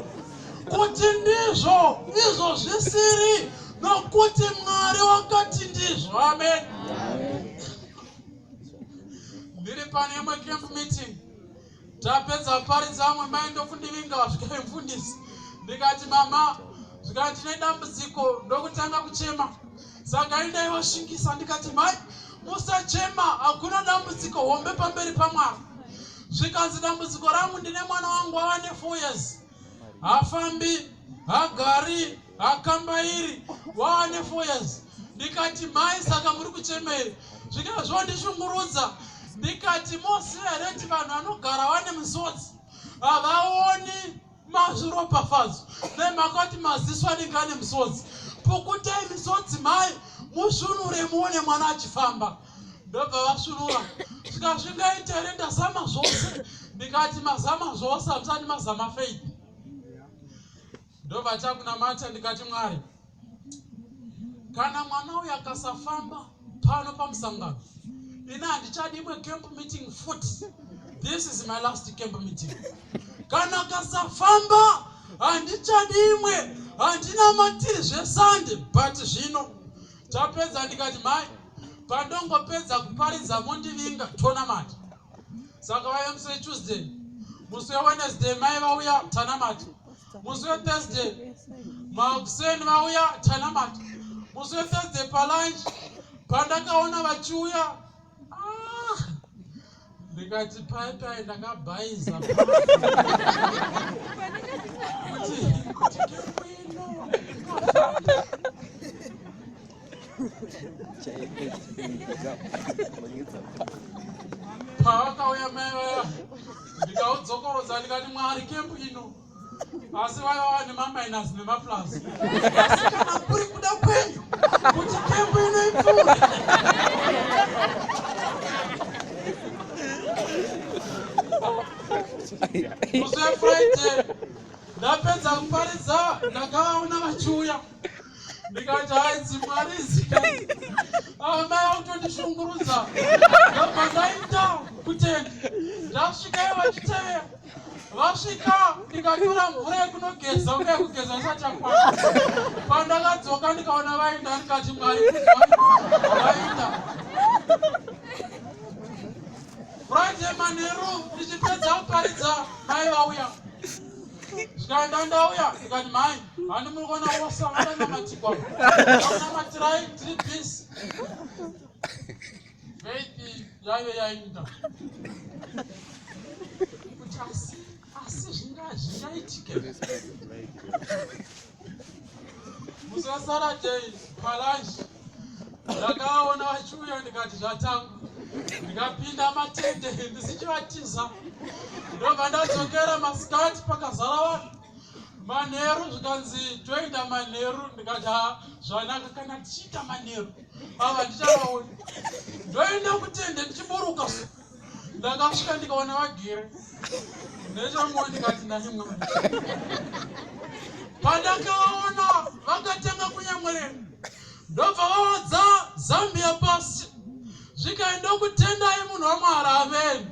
kuti ndizvo izvo zvisiri, nokuti Mwari wakati ndizvo. Amen. Ndiri pane imwe camp meeting, tapedza paridza amwe mai ndokundivinga vasvika vemufundisi. Ndikati mama, zvikati ndine dambudziko, ndokutanga kuchema. Saka indaivashingisa ndikati mai musachema, hakuna dambudziko hombe pamberi paMwari. Zvikanzi dambudziko rangu ndine mwana wangu wava ne 4 years, hafambi, hagari, hakambairi, wava ne 4 years. Ndikati mai saka muri kuchemei? Zvikati zvondishungurudza. Ndikati moziva here kuti vanhu vanogara vane misodzi havaoni mazviropafadzo nemhaka kuti maziso anenge ane misodzi. Pukutai misodzi mai, musvunure muone mwana achifamba. Ndobva vasvunura. Svika zvingaita here ndazama zvose? Ndikati mazama zvose, hamusati mazama faith. Ndobva takunamata ndikati Mwari, kana mwana uyu akasafamba pano pamusangano, ini handichadi imwe camp meeting futi. This is my last camp meeting. Kana akasafamba handichadi imwe, handina matiri zvesande. But zvino tapedza ndikati mai, pandongopedza kuparidza mondivinga tonamata. Saka vaive musi weTuesday, musi weWednesday mai vauya tanamata, musi weThursday makuseni vauya tanamata, musi weThursday palunch pandakaona vachiuya, ndikati pai pai ndakabhaiza kuti kembu ino. Pavakauya mai vaya ndikaudzokorodza ndikati Mwari kembu ino Asi vaiva vane maminus nemaplus. Asi kana kuri kuda kwenyu kuti kembu ino ipfuure. Musi weFriday ndapedza kuparidza ndakavaona vachiuya ndikati haidzi mwari izika amai vakutondishungurudza ndobva ndaita kutenda ndasvika vachitevera vasvika ndikatora mvura yekunogeza uye kugeza isati yakwana pandakadzoka ndikaona vaenda ndikati mwari vaenda Friday manheru ndichipedza kuparidza mai vauya zvikaenda ndauya ndikati mai handi muri kuona wosa vakanamatikwa namatirai tiri busy faith yaive yainda kuti asi asi zvingaitike musi wesaturday palunch ndakaona vachiuya ndikati zvatanga ndikapinda matende ndisichivatiza ndobva ndadzokera masikati pakazara vanhu manheru zvikanzi toenda manheru ndikati ha zvanaka kana tichiita manheru ava ndichavaona ndoenda kutende ndichiburuka so ndakasvika ndikaona vagere nechamuo ndikati nhai mwana pandakaona vakatanga kunyemwerera ndobva vawadza zambia pasi zvikaenda kutendai munhu wamwari amen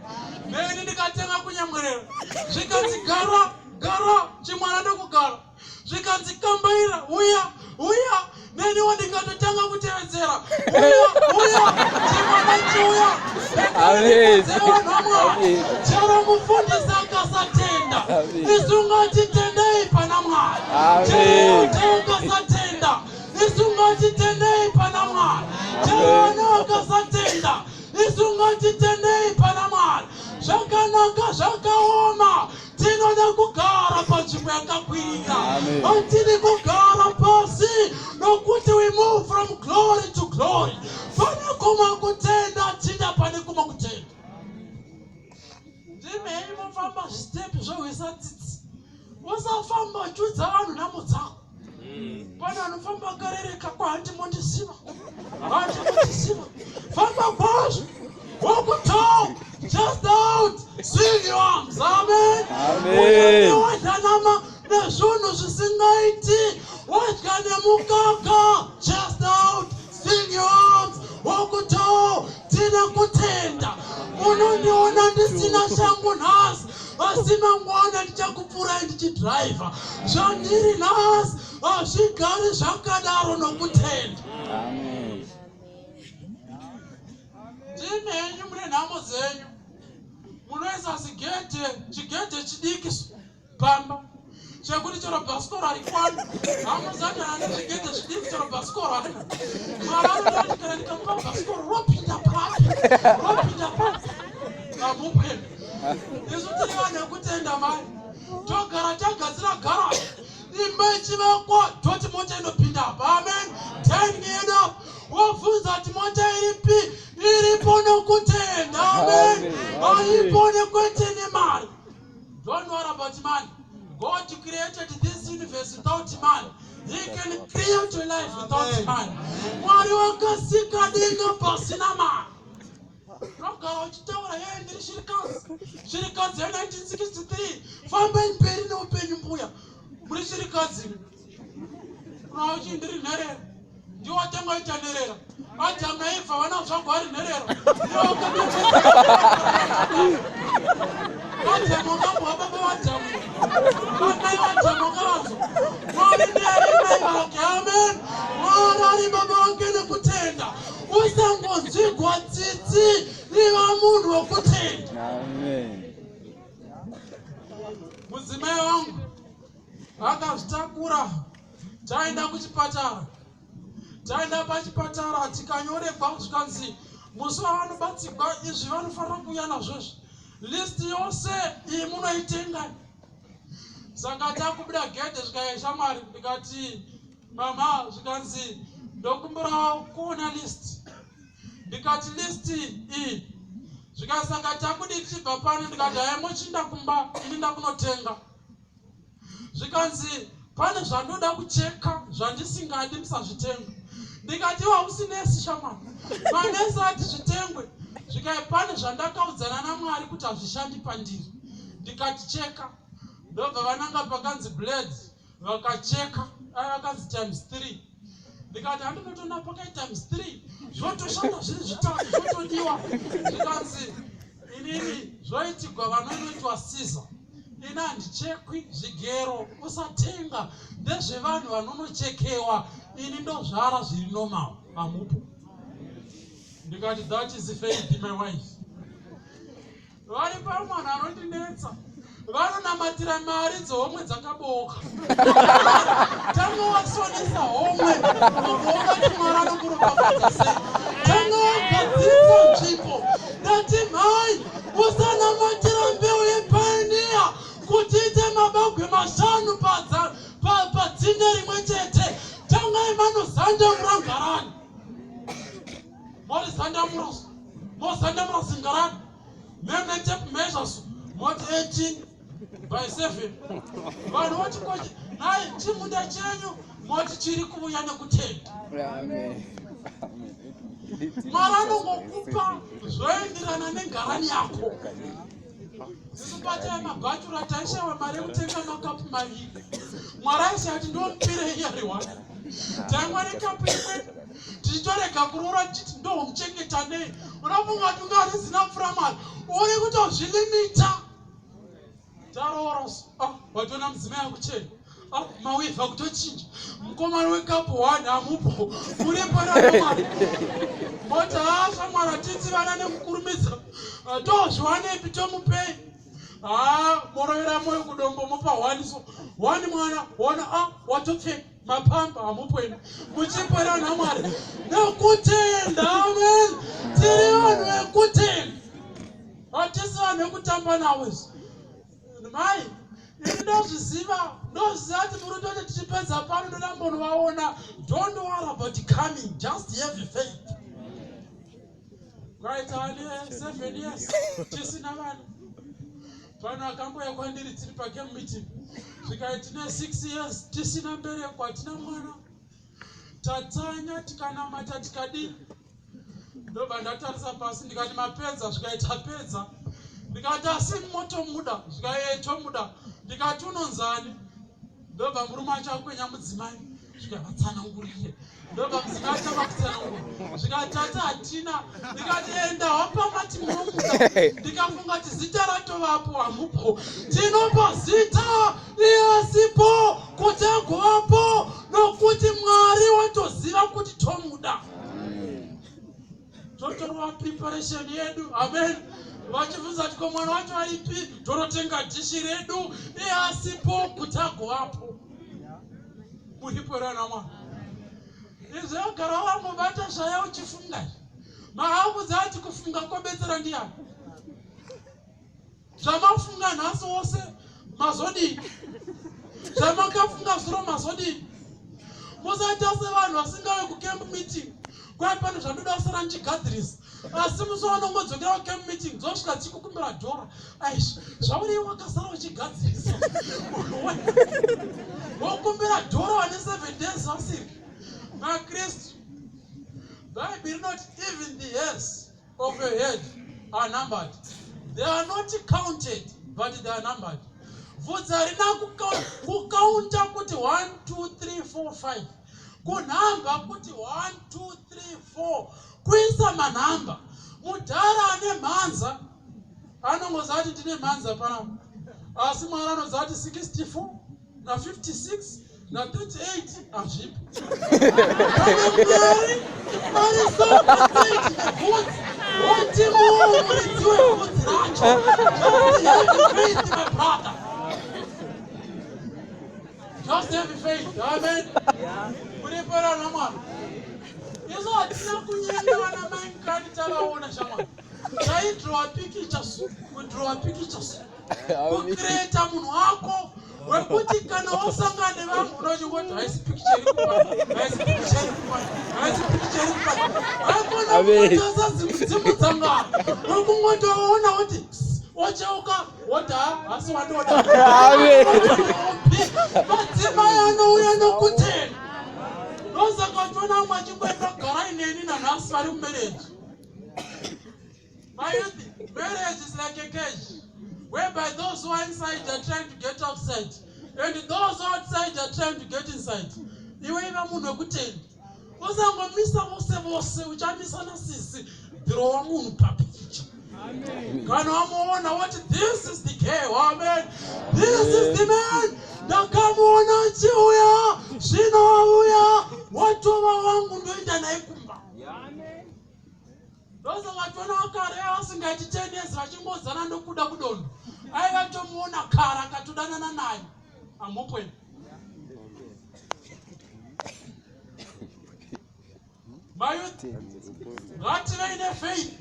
neni ndikatanga kunyemwerera zvikanzi gara gara chimwana ndokugara zvikanzi kambaira uya uya neniwo ndikatotanga kutevedzera uya uya chimwana chiuya chero mufundisi akasatenda isu ngatitendei pana mwari chero ukasatenda isu ngatitendei pana mwari chero vana vakasatenda isu ngatitendei pana mwari zvakanaka zvakaoma tinoda kugara panzvimbo yakakwirira hatidi kugara pasi nokuti we move from glory to glory pane kumwe kutenda tinda pane kumwe kutenda ndimhenyu mofamba zvitepi zvohwisa tsitsi usafamba uchiudza vanhu nhamo dzako pane anofamba akarereka kwahandi mondiziva handi mondiziva famba kwazvo walk tall chest out swing your arms amen Amen. wadya nama nezvinhu zvisingaiti wadya nemukaka chest out swing your arms walk tall tine kutenda munondiona ndisina shangu nhasi asi mangwana ndichakupfuurai ndichidhiraivha zvandiri nhasi hazvigari zvakadaro nokutenda Amen. ndimi henyu mune nhamo dzenyu munoisa zigedhe chigedhe chidiki pamba chekuti chero bhasikoro harikwani hamuzati hane zvigedhe zvidiki chero bhasikoro harina mwari anoda kuti kana ndikamupa bhasikoro ropinda papi ropinda papi hamupwe isu tiri vanhu vekutenda mai togara tagadzira garaji imba ichivakwa toti mota inopinda apa amen ten yedu apa wobvunza kuti mota iripi iripo nokutenda amen haipo nekwete nemari don't worry about money god created this universe without money he can create your life without money mwari wakasika denga pasina mari unogara uchitaura yeye ndiri shirikadzi shirikadzi ye1963 fambai mberi neupenyu mbuya muri shirikadzi kuna uchi ndiri nherera ndiwo watanga ita nherera adhamu naevha vana zvangu vari nherera adhamu wakambwa baba vadhamu vamai vadhamu wakavanzwa mwari ndiari mai vake amen mwari ari baba vake nekutenda usangonzwigwa tsitsi iva munhu wokutenda Amen. mudzimai wangu akazvitakura taenda kuchipatara taenda pachipatara tikanyoregwa zvikanzi musi wavanobatsigwa izvi vanofanira kuuya nazvo izvi list yose iyi munoitenga saka takubuda gedhe zvikaya shamwari ndikati mama zvikanzi ndokumbirawo kuona list ndikati list iyi zvikasaka takudi tichibva pano ndikati hai mochinda kumba ini ndakunotenga Zvikanzi pane zvandoda kucheka zvandisingadi musazvitenga. Ndikati iwe hausi nesi shamwari, manesi ati zvitengwe. Zvikai pane zvandakaudzana naMwari kuti hazvishandi pandiri. Ndikati cheka. Ndobva vananga pakanzi blade vakacheka ai vakanzi times 3. Ndikati handinotoona pakai times 3 zvotoshanda zviri zvitatu zvotodiwa. Zvikanzi inini zvoitigwa vanonoitwa siza ini handichekwi zvigero usatenga ndezvevanhu vanonochekewa ini ndozvara zviri normal hamupo. Ndikati that is faith my wife. Vari pamwana anondinetsa vanonamatira mari dzehomwe dzakabooka. Tanga wasonesa homwe ugoona kuti Mwari anokuropafadza sei. Tanga wagadzirisa nzvimbo. Ndati mhai usanamatira mbeu yepioneer kuti ite mabagwe mashanu padzinde rimwe chete. Tangai manozandamura ngarani. Morizandamura mozandamura zingarani. Meme tape measures moti 18 by 7. Vanhu voti koji nhai chimunda chenyu moti chiri kuuya nekutenda. Amen. Mwari anongokupa zvoenderana nengarani yako. Isu pataya mabhachura taishaiwa mari yekutenga makapu maviri. Mwari aishaya kuti ndomupire iye ari one. Taimwa nekapu imwe tichitorega kuroora tichiti ndomuchengeta nei. Unofunga kuti unge arizina mvura mari uri kutozvilimita. Taroora ah, watoona mudzimai akuchena ah, mawivha kutochinja mukomana wekapu one hamupo muripo ramwari moti haa shamwari hatitsi vana nekukurumidza ah, tozviwanepi tomupei haa morovera moyo kudombo mopa one so one mwana wona a ah, watopfeka mapamba hamupo imi muchipera namwari nekutenda amen tiri vanhu vekutenda hatisi vanhu vekutamba navo izvi mai ini ndozviziva ndozviziva kuti muri toti tichipedza pano ndoda mbonovaona don't worry about coming just have faith kwaita ane 7 years tisina vana pano akambouya kwandiri tiri pacamp meeting zvikai tine 6 years tisina mbereko hatina mwana tatsanya tikanamata tikadii ndobva ndatarisa pasi ndikati mapedza zvikai tapedza ndikati asi motomuda zvikai ee tomuda ndikati unonzani ndobva murume acho akwenya mudzimai zvikavatsanangurire ndobva mudzimai atanga kutsanangura zvikati tata hatina ndikati enda wapa mati munomuda ndikafunga kuti zita ratovapo hamupo tinopa zita iye asipo kuti agovapo nokuti Mwari watoziva kuti tomuda totorwa preparation yedu amen vachibvunza kuti ko mwana wacho aipi torotenga dhishi redu iye asipo kuti agovapo muripo here ana mwana izvi agara wangobata zvaya uchifunga maakudza ati kufunga kwabetsera ndiyani Zvamafunga nhasi wose mazodii? Zvamakafunga zuro mazodii? Musaita sevanhu vasingave kucamp meeting kwai pane zvandoda kusara ndichigadzirisa asi musi waunongodzokera kucamp meeting dzosvika dzichikukumbira dhora aish zvauri wakasara uchigadzirisa wokumbira dhora vane 7 days vasiri makristu bhaibheri rinoti even the hairs of your head are numbered. They are not counted, but they are numbered. Bvudzi harina kukaunta kuti 1, 2, 3, 4, 5. Kunhamba kuti 1, 2, 3, 4. Kuisa manhamba. Mudhara ane mhanza anongoziva kuti ndine mhanza panapa. Asi Mwari anoziva kuti 64 na 56 na 38 hazvipo. Kana Mwari ari so perfect nebvudzi woti muridzi webvudzi racho. Just have faith my brother. Just have faith. Amen. Muripera namwari. Isu hatina kunyenga vana mai mukani tavaona shamwari. Taidrowa pictures, kudrowa pictures. Kucreata munhu wako wekuti kana wasangana nevamwe unochingoti haisi picture iri kupana, haisi picture iri kupana, haisi picture iri kupana. Haikona kungotaza dzimu dzangana. Wekungotoona kuti ocheuka woti ha hasi wandoda. Amen. nokutenda. Ndosaka uchiona vamwe vachingoenda garai neni nanhasi vari mumarriage. My youth, marriage is like a cage whereby those who are inside are trying to get outside and those outside are trying to get inside. Iwe iva munhu wekutenda. Usangomisa vose vose, uchamisa nasisi dhirowa munhu papikicha. Kana wamuona woti this is the girl, amen. This is the man. Ndakamuona achiuya, zvino auya, watova wangu ndoenda naye kumba. Ndosaka tiona vakare vasingaiti 10 years vachingodzana ndokuda kudondo. Aiva tomuona kare akatodanana naye. Amupweni. Mayouth, ngativei nefaith.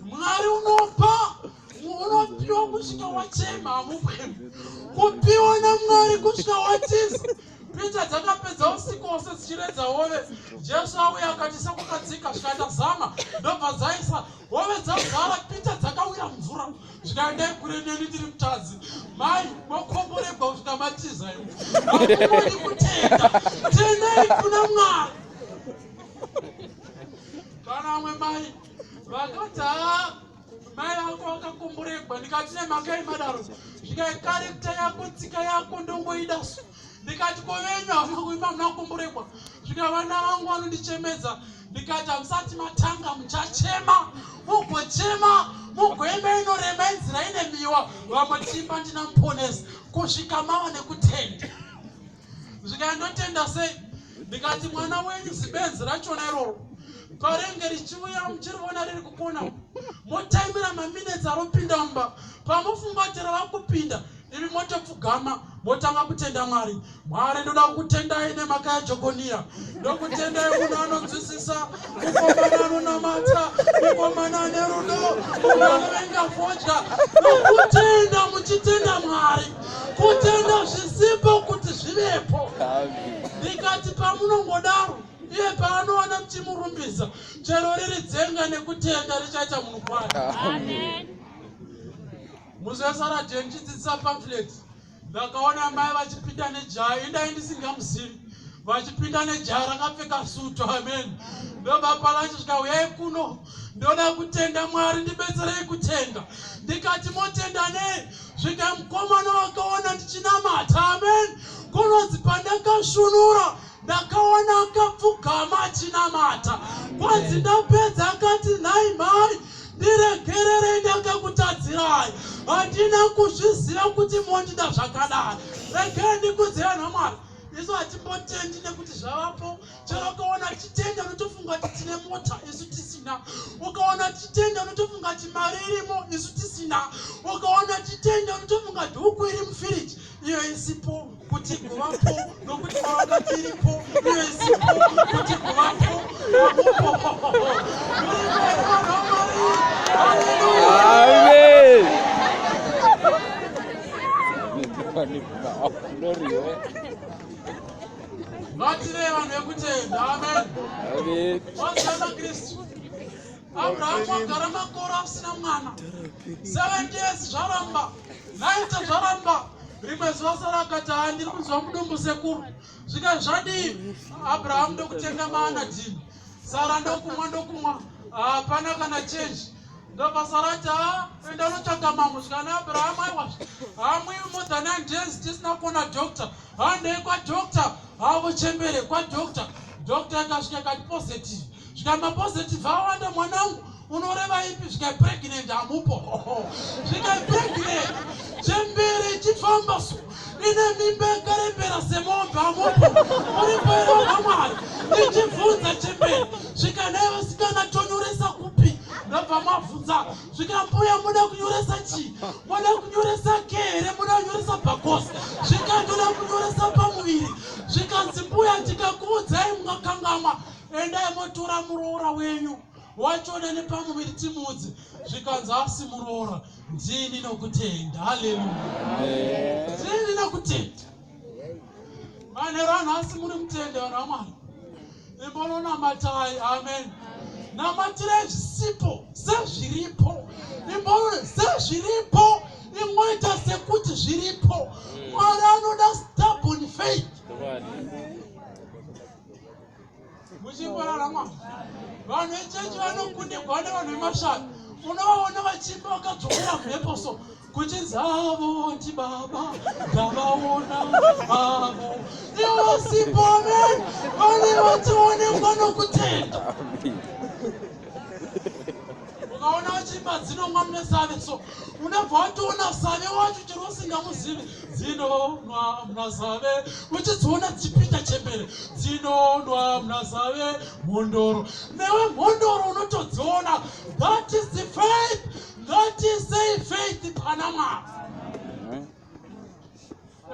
Mwari unopa, unopiwa kusvika wachema. Amupweni. Kupiwa naMwari kusvika watiza. Peter dzakapedza usiku wose dzichiredza hove. Jesu auya akati sekwakadzika zvikaenda zama ndobva dzaisa hove dzazara. Peter dzakawira mvura zvikaendai kure neni ndiri mutadzi. Mai mokomboregwa kusvika matiza imwe. Hamugoni kutenda. Tendai kuna Mwari. Kana vamwe mai vakati haa mai vako vakakomboregwa ndikati nemhaka yemadaro zvikai karekta yako tsika yako ndongoida su ndikati ko venyu havana kuimba muna kukomboregwa zvika vana vangu vanondichemedza ndikati hamusati matanga muchachema mugochema mugoimba inorema inzira ine miwa vamwe tiimba ndina muponesi kusvika mava nekutenda zvika ndotenda sei ndikati mwana wenyu zibenzi rachona iroro parenge richiuya muchirivona riri kukona motaimira maminetsi aropinda mumba pamufungatira vakupinda imi motopfugama motanga kutenda Mwari. Mwari, ndoda kukutendai nemhaka yaJokoniya. Ndokutendai munhu anonzwisisa, mukomana anonamata, mukomana ane rudo, munhu anovenga fodya. Nokutenda muchitenda Mwari, kutenda zvisipo kuti zvivepo. Ndikati pamunongodaro iye paanoona muchimurumbidza, chero riri dzenga nekutenda richaita munhu kwaye. Amen. Musi weSaturday ndichidzidzisa pamphlet ndakaona mai vachipinda nejaya, indai ndisingamuzivi, vachipinda nejaya rakapfeka sutu. Amen. Ndobva palanchi svika, uyai kuno, ndoda kutenda Mwari, ndibetserei kutenda. Ndikati motenda nei? Svika mukomana wakaona ndichinamata. Amen. Kunonzi pandakasvunura ndakaona akapfugama achinamata. Kwanzi ndapedza akati nhai mhai, ndiregererei ndakakutadzirai, handina kuzviziva kuti mondida zvakadai. Regai ndikudzei vanhu vaMwari, isu hatimbotendi nekuti zvavapo. Chero ukaona tichitenda unotofunga kuti tine mota isu tisina, ukaona tichitenda unotofunga kuti mari irimo isu tisina, ukaona tichitenda unotofunga kuti huku iri mufiriji iyo isipo kuti kuvapo, nokuti mawakati iripo iyo isipo kuti kuvapo. Amupo Amen. Ngatirei vanhu vekutenda. Amen. Amen. Wazana Kristu. Abrahamu agara makore asina mwana. 70 years zvaramba, 90 zvaramba. Rimwe zuva Sara akati haa ndiri kunzwa mudumbu sekuru. Zvika zvadii? Abrahamu ndokutenga maanadhini. Sara ndokumwa ndokumwa. Hapana kana change. Ndobva Sara ati haa enda unotsvaga mamwe. Zvika naAbrahamu aiwa hamwi more than 9 days tisina kuona doctor. Handei kwadoctor. Havo chembere kwadoctor. Doctor akasvika akati positive. Zvika mapositive awanda mwanangu, unoreva ipi? Zvika pregnant hamupo. Zvika pregnant chembere ichifamba so ine mimba yakarembera semombe hamupo. Uripo here waMwari? Ichibvunza chembere. Zvika nhai vasikana tonyoresa kupi? Ndobva mabvunza. Zvika mbuya muda kunyoresa chii? Muda kunyoresa ke here? Muda kunyoresa pakosi? Zvika ndoda kunyoresa pamuviri. Zvikanzi mbuya tikakuudzai mungakangamwa, endai motora muroora wenyu wachona nepamuviri timuudze. Zvikanzi asi muroora ndini nokutenda. Haleluya. Ndini nokutenda. Manheru anhasi muri mutende vanhu vaMwari, imbononamatai. Amen. Namatirai zvisipo sezviripo, imbono sezviripo, ingoita sekuti zviripo. Mwari anoda stubborn faith. Muchimborara mwa. Vanhu vechechi vanokundigwa nevanhu vemashavi. Unovaona vachimba vakadzokera mhepo so kuchinzi avo ndibaba ndavaona avo. Ivo vasipo amen. Vane vachionekwa nokutenda. Ukaona vachimba dzinomwa mune save so unobva watoona save wacho chero usingamuzivi dzinonwa muna save uchidziona dzichipinda chembere dzinonwa muna save mhondoro newe mhondoro unotodziona that is the faith that is a faith pana Mwari.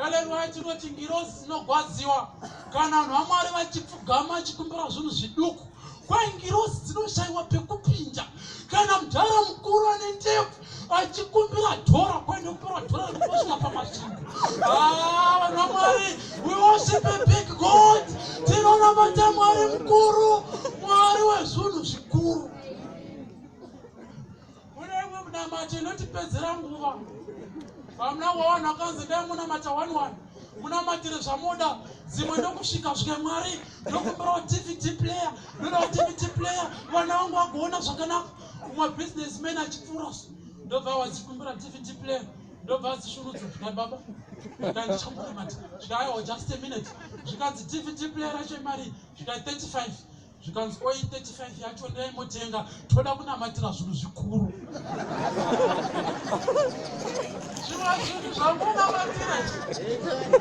Ellen White inoti ngirozi dzinogwadziwa kana vanhu vaMwari vachipfugama vachikumbira zvinhu zviduku. Kwai ngirozi dzinoshayiwa pekupinda kana mudhara mukuru ane ndebvu achikumbira dhora kwai ndokumbira dhora rekumbosvika pamasvingo. Ah, vanhu vaMwari, we worship a big God. Tinonamata Mwari mukuru, Mwari wezvinhu zvikuru. Kune imwe munamato inotipedzera nguva. Vamuna wawana akanzi dai munamata one one munamatire zvamoda dzimwe ndokusvika svika Mwari ndokumbirawo DVD player ndodawo DVD player vana vangu vagoona zvakanaka. Umwe businessman achipfuura so ndobva wachikumbira DVD player ndobva adzishunudza zvikai baba zvikai ndichamunamata zvikai aiwa just a minute zvikanzi DVD player racho imari zvikai 35 zvikanzi oi 35 yacho ndai motenga toda kunamatira zvinhu zvikuru zvimwe zvinhu zvamunamatira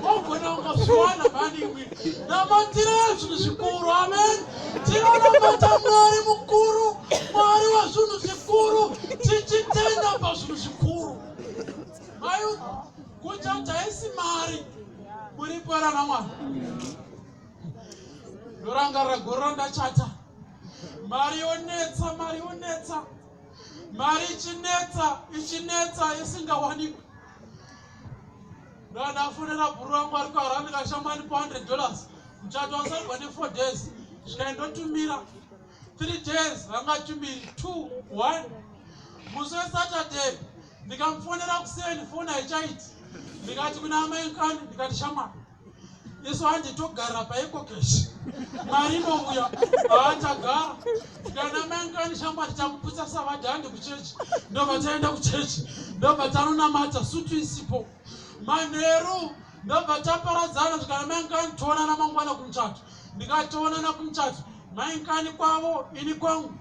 mogona kungazviwana mhani imwi namatirai zvinhu zvikuru amen tinonamata Mwari mukuru Mwari wezvinhu zvikuru tichitenda pazvinhu zvikuru mai kuchacha haisi mari muripo rana mwana Ndorangarira gore randachata mari yonetsa, mari yonetsa, mari ichinetsa, ichinetsa isingawanikwi. Ndandafonera bhuru rangu ari kuHarare ndikashamwani pa100 dollars muchato wasarigwa ne4 days zvikaindotumira 3 days vangatumiri 2 1 musi weSaturday ndikamufonera kuseni foni haichaiti ndikati kuna amai nkani ndikati shamwari isu handi togara paecocash mari inouya haatagara kana maingani shamwari takuputsa savadhi handi kuchechi ndobva taenda kuchechi ndobva tanonamata sutu isipo manheru ndobva taparadzana zvikana maingani toonana mangwana kumuchato ndikatoonana kumuchato maingani kwavo ini kwangu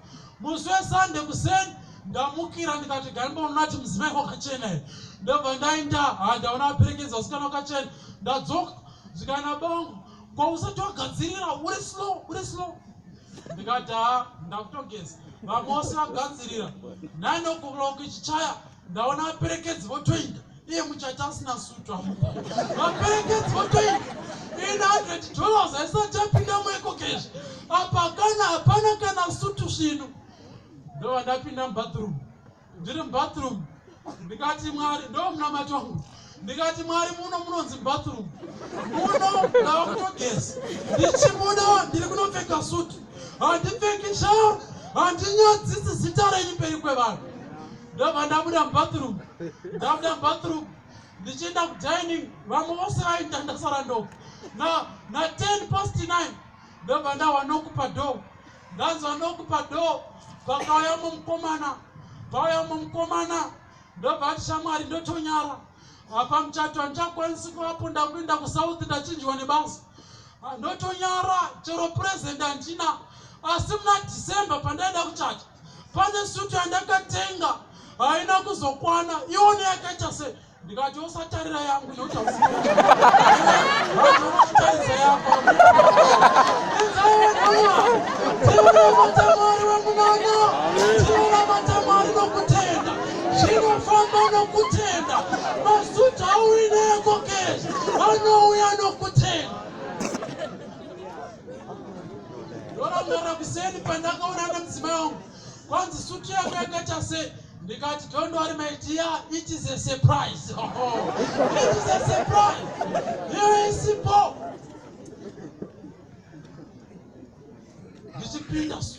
musi weSunday kuseni ndamukira ndikati gaimboonati mudzimai wakachena here ndobva ndaenda handaona aperekedza usikana wakachena ndadzoka zvikana bongo kwausati wagadzirira uri slow uri slow ndikati ha ndakutogeza vamwe vose vagadzirira 9 o'clock ichichaya ndaona vaperekedzi votoinda iye muchato asina sutu vaperekedzi votoinda in 100 dollars haisati yapinda muEcoCash apa kana hapana kana sutu svinu ndova ndapinda mubathroom ndiri mubathroom ndikati Mwari ndo munamato wangu ndikati Mwari muno munonzi mubathroom muno ndava kutogeza ndichibuda ndiri kunopfeka sutu handipfeki sharu handinyadzisi zita renyu mberi kwevanhu ndobva ndabuda mubathroom ndabuda mubathroom ndichienda kudining vamwe vose vaenda ndasara ndoga na na 10 past 9 ndobva ndawa knock padoor ndanzwa knock padoor pakauya mumukomana pauya mumukomana ndobva ati shamwari ndotonyara apa muchato handichakwanisi kuvapo ndakuenda kuSouth ndachinjwa nebasa ndotonyara chero present handina asi muna December pandaida kuchata pane sutu yandakatenga haina kuzokwana ione yakaita sei ndikati usatarira yangu nokuti hautarisa yako tinonamata Mwari wemunana tinonamata Mwari nokutenda zvinofamba nokutenda masutu auineko cash anouya nokutenda ndorangarira kuseni pandakaona nemudzimai wangu kwanzi sutu yako yakaita sei ndikati don't worry my dear it is a surprise oh, it is a surprise iyo isipo ndichipinda so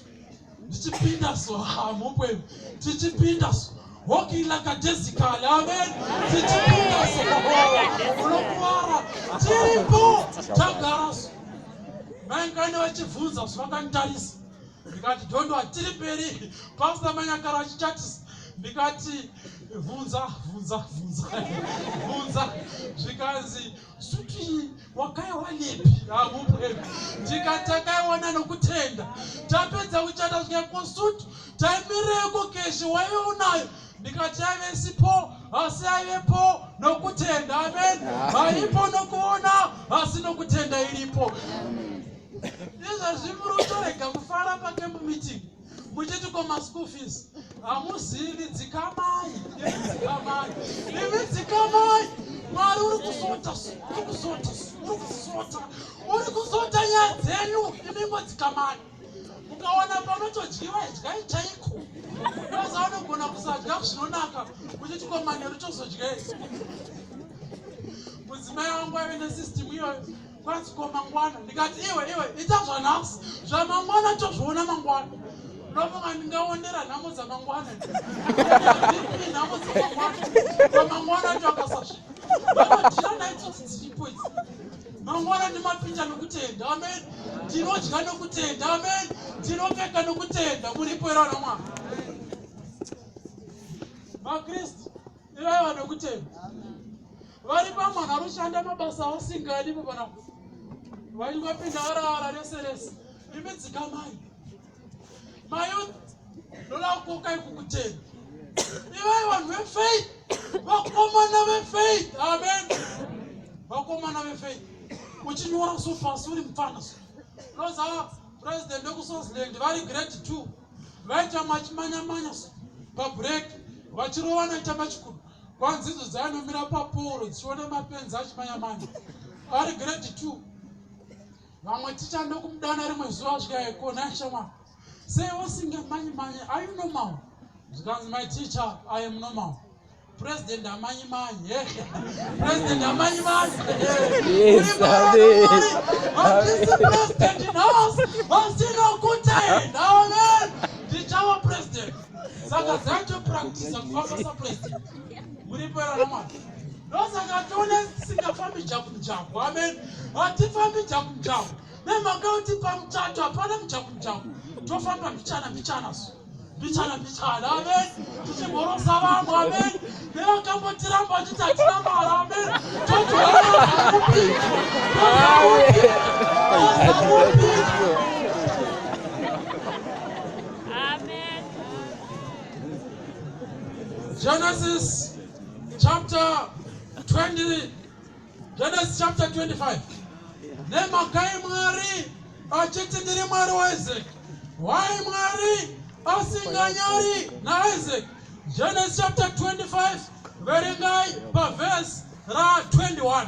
ndichipinda so hamupwe tichipinda so walking like a jezikali amen tichipinda so unokuvara tiripo tagara so Mai Ngani vachibvunza so vakanditarisa. Ndikati don't worry, tiri mberi. Pastor Manyakara vachichatisa. Ndikati bvunza, bvunza, bvunza. Bvunza. Zvikanzi sutu iyi wakaiwanepi? Hamupe. Ndikati takaiwana nokutenda. Tapedza kuchata svika kusutu. Taimireko keshi waive unayo. Ndikati yaive isipo asi yaivepo nokutenda. Amen. Haipo nokuona asi nokutenda iripo. Izvezvi muri kutorega kufara pacamp meeting muchiti ko maschool fees hamuzivi. Dzikamai, imi dzikamai, imi dzikamai. Mwari uri kusota, uri kusota, uri kusota, uri kusota nyaya dzenyu. Imi ngodzikamai. Mukaona panotodyiwa, idyai chaiko. Oza unogona kusadya zvinonaka uchiti ko manheru tozodyei. Mudzimai wangu aive nesystem iyoyo. Kwanzi ko mangwana? Ndikati iwe, iwe ita zvanhasi, zvamangwana tozviona mangwana. Unofunga ndingaonera nhamo dzamangwana? Ndipi nhamo dzamangwana? Kwamangwana acho akasasvika, vanodhira naitsotsi dziripo idzi. Mangwana ndimapinda nokutenda. Amen. Ndinodya nokutenda. Amen. Ndinopfeka nokutenda. Muripo here vana Mwari? Makristu, ivai vanokutenda. Vari pamwe arushanda mabasa ausingadi panapa, vachingopinda arara rese rese. Imi dzikamai. Mayouth, ndoda kukokai kukutenda. Ivai vanhu vefaith, vakomana vefaith. Amen. Vakomana vefaith. Uchinyora so pasi uri mufana so. Unoziva president wekuSwaziland vari grade 2 vaita machimanyamanya so pabreak, vachirova naita machikudo. Kwanzi idzo dzainomira paporo dzichiona mapenzi achimanyamanya ari grade 2. Vamwe ticha ndokumudana rimwe zuva, svika shamwari, sei usingamanyi manyi? Are you normal? Zvikanzi, "My teacher, I am normal. President amanyi manyi, president amanyi manyi." Yes, amen. Handisi president nhasi, asina kutenda. Amen. Ndichava president. Saka dzaitopractisa kufamba sapresident. Muripo here namwari? Ndosaka tione tisingafambi jaku. Amen. Hatifambi jaku jaku nemhaka yekuti pamuchato hapana mujaku mujaku. Tofamba mbichana mbichana so, mbichana mbichana. Amen. Tichimhorosa vamwe. Amen. Nevakambotiramba vachiti hatina mari. Amen. Totoakupi asakupi. Amen. Genesis chapter 20, Genesis chapter 25. Nemhaka Mwari achiti ndiri Mwari waIsaac. Why Mwari asinganyari naIsaac? Genesis chapter 25, verengai pavhesi ra21.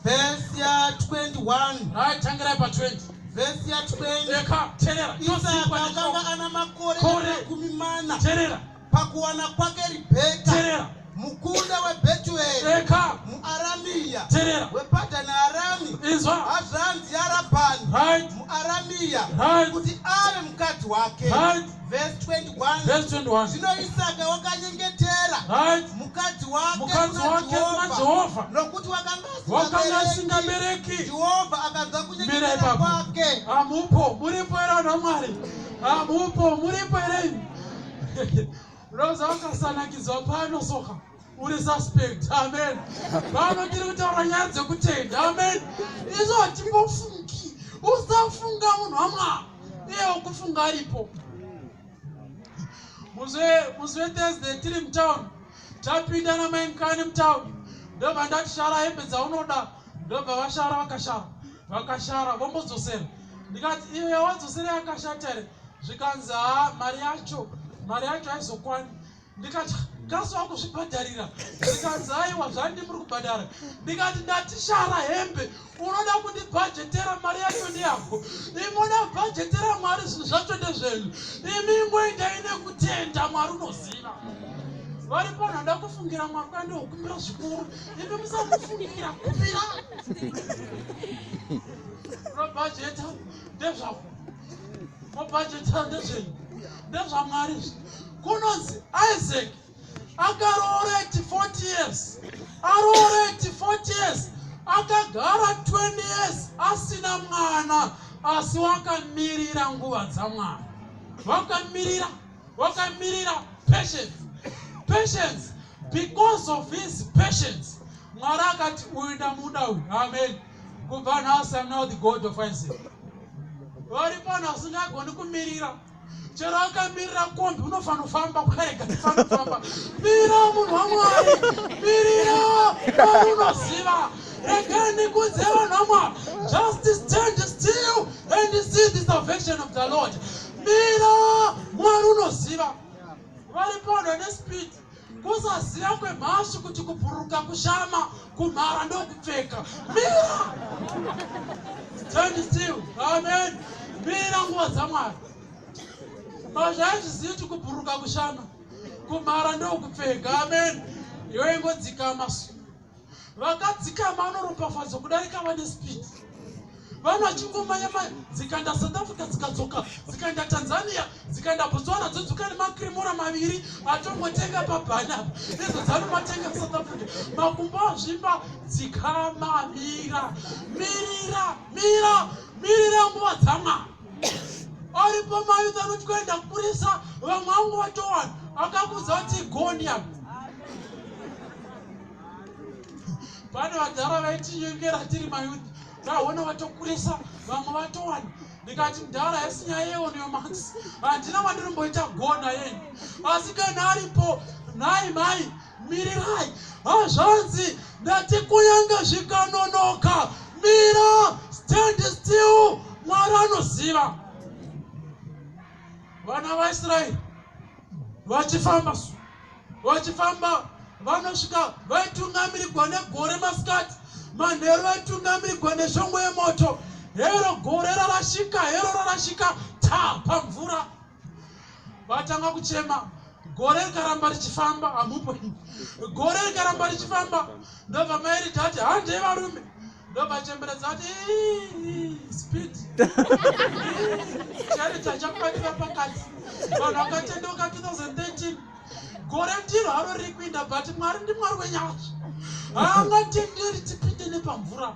Vhesi ya21. Right, tangirai pa20. Vhesi ya20. Eka, terera. Isaka akanga ana makore Kore. 40 Terera. Pakuwana kwake Ribheka, Terera. mukunda weBhetueri, Eka. muAramiya, Terera. wePadhani Arami, Inzwa. hazvanzi yaRabhani, muAramiya, kuti ave mukadzi wake. Vhesi 21. Verse 21. Zvino Isaka wakanyengetera mukadzi wake Mukadzi kuna wake kuna Jehovha, Jehovha, nokuti wakanga wakanga asingabereki. asingabereki. Jehovha akanzwa Mira kunyengetera ipapo. kwake. Hamupo, muripo here vanhu vaMwari? Hamupo, muripo here imi? Unoza wakasanakidzwa pano soka uri suspect. Amen. Pano tiri kutaura nyaya dzekutenda. Amen. Izvo hatimbofungi. Usafunga munhu waMwari, iye wekufunga aripo. Musi weThursday tiri mutown, tapinda namainkani mutown, ndobva ndati, "Shara hembe dzaunoda." Ndobva vashara, vakashara, vakashara, vombodzosera. Ndikati, "Iwe, yawadzosera yakashata here?" Zvikanzi, "Haa, mari yacho, mari yacho haizokwani." Ndikati, "Kasi wakuzvibhadharira?" Zvikanzi, "Aiwa, zvandi muri kubhadhara." Ndikati, "Ndatishara hembe, unoda kundibhajetera? Mari yacho ndeyako. Imoda kubhajetera Mwari? Zvinhu zvacho ndezvenyu. Imi ingoendai nekutenda, Mwari unoziva." Vari pano hada kufungira Mwari, kwandokumbira zvikuru. Imi musamufungira, kumbira. Unobhajeta ndezvako, mobhajeta ndezvenyu, ndezvaMwari izvi. Kunonzi Isaac akaroora at 40 years. Aroora at 40 years, akagara 20 years asina mwana. Asi wakamirira nguva dzaMwari. Wakamirira, wakamirira patience. Patience. Because of his patience. Mwari akati uyu ndamuda uyu. Amen. Kubva nhasi I'm now the God of Isaac. Vari pano asingagoni kumirira. Chero akamirira kombi unofanofamba ukarega kufanofamba. Mira munhu waMwari. Mirira. Mwari unoziva. Regai ndikudze vanhu vaMwari. Just stand still and see the salvation of the Lord. Mira. Mwari unoziva. Vari pano nespeed. Kusaziva kwemhashu kuti kubhururuka kushama, kumhara ndokupfeka. Mira! Stand still. Amen. Mira nguva dzaMwari. Mhashu haizvizivi kuti kubhururuka kushama, kumhara ndokupfeka. Amen. Iwe ingodzikama. Vakadzikama vanoropafadzwa kudarika vane speed. Vanhu vachingomanya dzikaenda South Africa, dzikadzoka, dzikaenda Tanzania, dzikaenda Botswana, dzodzoka nemakrimura maviri atongotenga pabhani apa, idzo dzanomatenga South Africa. Makumbo azvimba, dzikama, mira, mirira, mira, mirira nguva dzaMwari. Aripo mayouth anoti kuenda kukurisa, vamwe vangu vatowana, akakudza kuti goni apa. Pane vadhara vaitinyengera tiri mayouth, taona vatokurisa, vamwe vatowana. Ndikati mudhara, haisi nyaya yeoneyo max, handina wandinomboita gona yenyu, asi kana aripo nhai mhai, mirirai. Hazvanzi ndati kunyange zvikanonoka, mira, stand still, Mwari anoziva. Vana vaIsraeri vachifamba vachifamba vanosvika, vaitungamirirwa negore masikati, manheru vaitungamirirwa neshongwe yemoto. Hero gore rarashika, hero rarashika ta pamvura, vatanga kuchema. Gore rikaramba richifamba, hamupo, gore rikaramba richifamba. Ndobva mairi tati handei varume, ndobva chemberedza ati speed chari chachakubatira pakati. Vanhu vakatendeuka 2013. Gore ndiro haro riri kuinda, but Mwari ndiMwari wenyasha, haangatenderi tipinde nepamvura.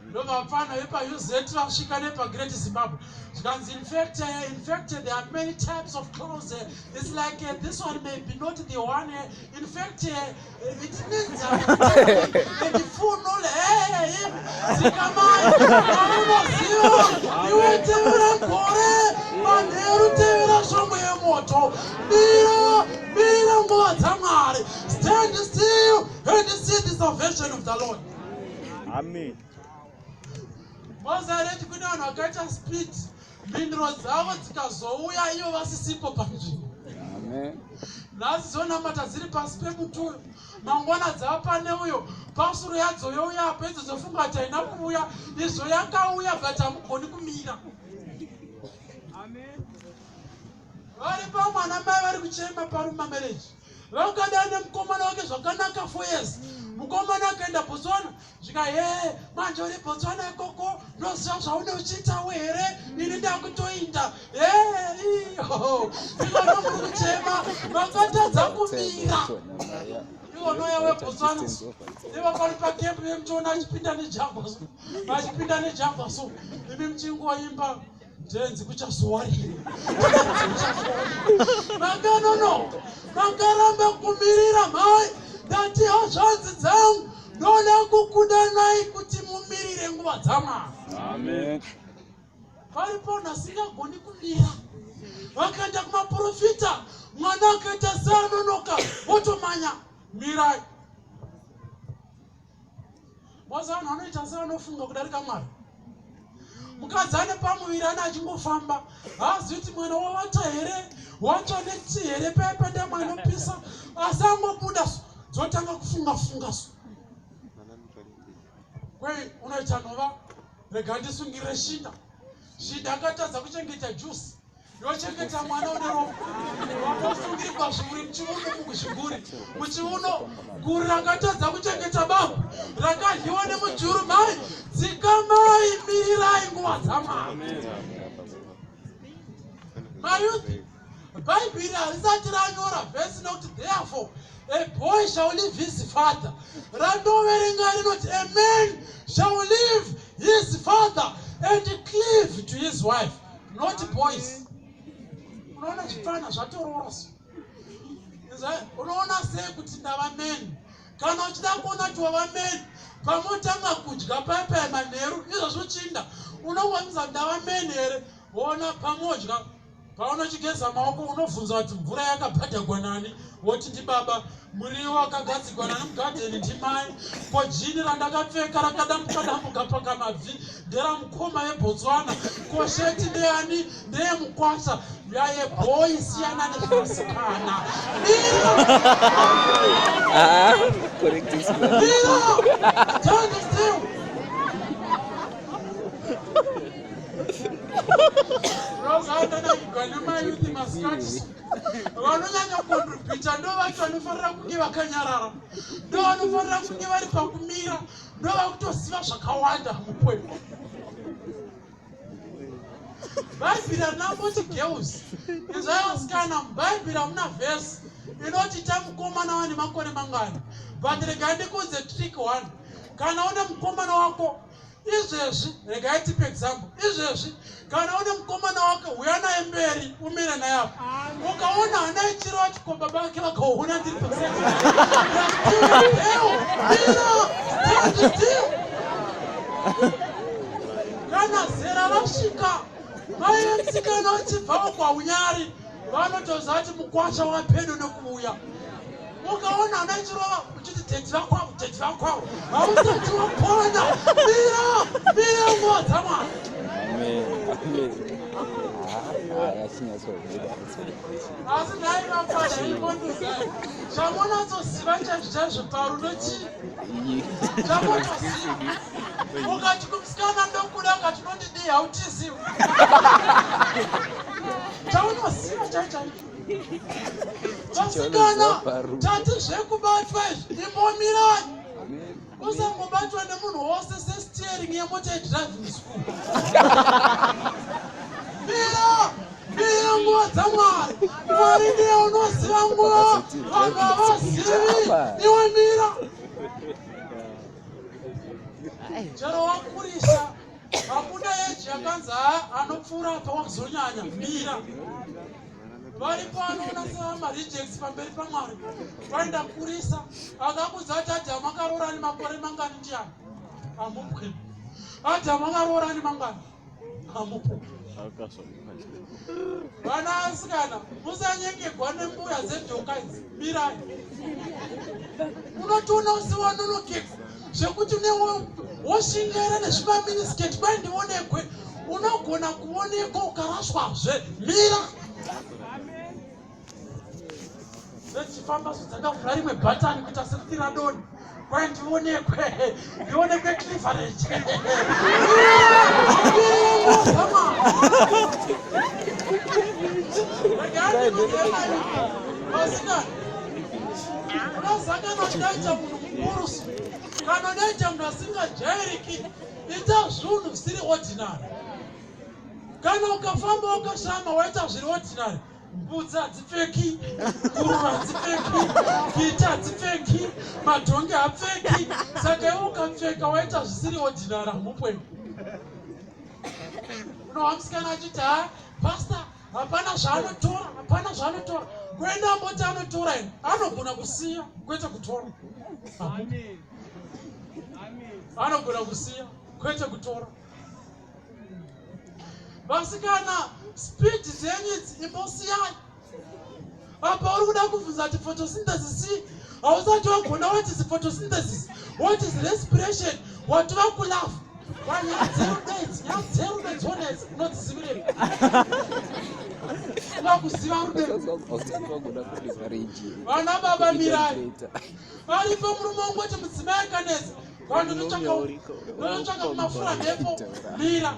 Ndovapfana vepaUZ vasvika nepaGreat Zimbabwe, zvikanzi in fact there are many types of clothes. It's like this one may be not the one. In fact, it needs and full. Dzikamai, aunoziva iwe, tevera gore manheru, tevera shongwe yemoto. Mira, mira nguva dzaMwari. Stand still and see the salvation of the Lord. Amen. Mazareti kune vanhu vakaita speed, mhinduro dzavo dzikazouya ivo vasisipo panzvimbo. Amen. Nhasi dzonamata dziri pasi pemuti uyo, mangwana dzava pane uyo, pasuro yadzo youya apo, idzo dzofunga kuti haina kuuya, izvo yakauya, but hamugoni kumira. Vari pamwana mai vari kuchema parumamarriage, vakadai nemukomana wake zvakanaka 4 years. Mukomana akaenda Botswana, zvika he manje uri Botswana ikoko, ndoziva zvaune uchiitawo here, ini ndakutoinda he iyo ikono. Muri kuchema, makatadza kumira. Iwonoya weBotswana, ivo pari pakempu yemuchiona achipinda nejamba so, achipinda nejamba so, imi muchingoimba tenzi kuchazuwarire. Makanonoka, makaramba kumirira. Mhai, ndati hazvanzi dzangu, ndoda kukudanai kuti mumirire nguva dzaMwari. Amen. Paripo asingagoni kumira, vakaenda kumaprofita, mwana akaita seanonoka, votomanya. Mirai. Moza vanhu vanoita sevanofunga kudarika Mwari. Mukadzi ane pamuviri ane achingofamba, haazivi kuti mwana wavata here, watsva neti here, paipanda mwana inopisa, asi angobuda so dzotanga kufunga funga so, kwei unoita nhova, rega ndisungirire shinda. Shinda akatadza kuchengeta juice, yochengeta mwana une ropa. Watosungirirwa zviguri muchiuno, muzviguri muchiuno, guri rakatadza kuchengeta babu, rakadyiwa nemujuru. Mai, dzikamai, mirirai nguva dzaMwari. Mayouth, Bhaibheri harisati ranyora vhesi nokuti "Therefore a boy shall leave his father." Randoverenga rinoti, "A man shall leave his father." and cleave to his wife, not boys. Unoona zvipfana zvatoroora so. Unoona sei kuti ndava man? Kana uchida kuona kuti wava man, pamotanga kudya paipai manheru izvozvo uchinda unongomisa ndava man here, woona pamodya paunochigeza maoko unobvunza kuti mvura yakabhadhagwa nani, woti ndibaba, muriwo wakagadzigwa nani mugadheni ndimai, ko jini randakapfeka rakadambuka dambuka pakamabvi nderamukoma yeBotswana, ko sheti ndeyani, ndeyemukwasha yayebhoi. Siyana nezvevasikana. Mira. Ah, correct explanation. Mira, stand still. Rozaandanakigwa nemayouth masikati vanonyanya kucontributa ndo vacho vanofanira kunge vakanyarara, ndo vanofanira kunge vari pakumira, ndo vakutoziva zvakawanda mupweko. Bhaibheri harinamboti girls izvai vasikana. Mubhaibheri hamuna vhesi inoti tamukomana wane makore mangani, but regai ndikuudze trick one. Kana une mukomana wako izvezvi, regai tipe example izvezvi, kana une mukomana wako, uya naye mberi umire naye apa. Ukaona hana ichirova chikomba bake vakaona ndiri paside, mira, stand still. Kana zera rasvika, mai vemusikana uchibvawo kwaunyari vanotoziva kuti mukwasha wapedo nekuuya. Ukaona hana ichirova uchiti daddy vakwavo, daddy vakwavo, hausati wapona. Mira, mira nguva dzamwari. Amen. Amen. Ah, achinyatsobuda. Asi nhai vafana imonduza, chamunatsoziva chaizvo chaizvo parudo chii? Chamunoziva, ukati kumusikana ndokuda, ukati unondidii, hautizivi chaunoziva chai chaicho. Vasikana, tati zvekubatwa izvi imbomirai. Usangobatwa nemunhu wose sesteering yemota yedriving school. Mira, mira nguva dzamwari. Mwari ndiye unoziva nguva, vanhu havazivi. Iwe mira chero wakurisa, hakuna age yakanzi ha anopfuura apa wakuzonyanya. Mira. Varipo anoona sevamarejects pamberi pamwari kwaenda kurisa akakudza ati Adhamu akaroorani makore mangani? Ndiani hamupwe? Adhamu akaroorani mangani? Hamupwe. Vana asikana, musanyengegwa nembuya dzedhoka idzi. Mirai. Unotoona usi wanonokekwa zvekuti woshingaira nezvimaminiskirt kwai ndionekwe. Unogona kuonekwa ukaraswazve. Mira. Dzechifamba dzakavhura rimwe bhatani kuita sekuti radoni kwai ndionekwe, ndionekwe cleavage. Vasikana, unozakana udaita munhu mukuru, kana udaita munhu asingajairiki, ita zvinhu zvisiri ordinary. Kana ukafamba wakashama, waita zviri ordinary. Mbudzi hadzipfeki, nguruve hadzipfeki, kiti hadzipfeki, madhongi hapfeki, saka iwe ukapfeka waita zvisiri ordinary. Hamupweni. Unohwa musikana achiti, ha, pastor hapana zvaanotora, hapana zvaanotora. Kuenda amboti anotora ini, anogona kusiya kwete kutora. Anogona kusiya kwete kutora. Vasikana, speed dzenyu idzi imbosiyai. Apa uri kuda kubvunza kuti photosynthesis hausati wagona. What is photosynthesis? What is respiration? Watova kulove. Wanyaya dzerudo idzi, nyaya dzerudo dzona idzi unodzizivirei? Uda kuziva rudo. Vana baba, mirai. Aripo murume wongoti mudzimai akanetsa, vandototsvaka kumafura mhepo. Mira,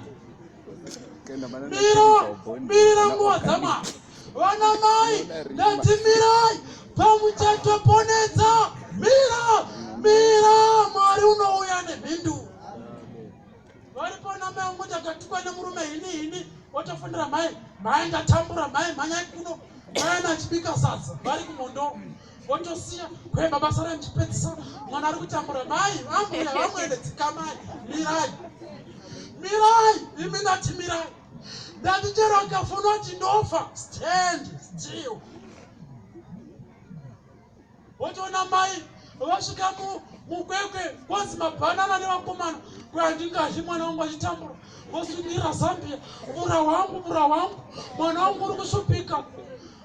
mira, mirira nguva dzamwari. Vana mai, ndati mirai pamuchatoponedza. Mira, mira, Mwari unouya nemhinduro. Varipo namai angoti akatukwa nemurume hini hini, otofundira mai, mai ndatambura, mai mhanyai kuno, mai ana achibika sadza vari kumondoro, votosiya kwe baba sara muchipedzisa, mwana ari kutambura, mai ambuya vamwene dzikamai. Mirai. Mirai, imi ndati mirai. Ndati chero akafona kuti ndofa, stand still. Wotoona mai vasvika mukwekwe kwanzi mabhanana nevakomana kwehandingadyi mwana wangu achitambura vosungira zambia vura hwangu vura hwangu mwana wangu uri kusvupika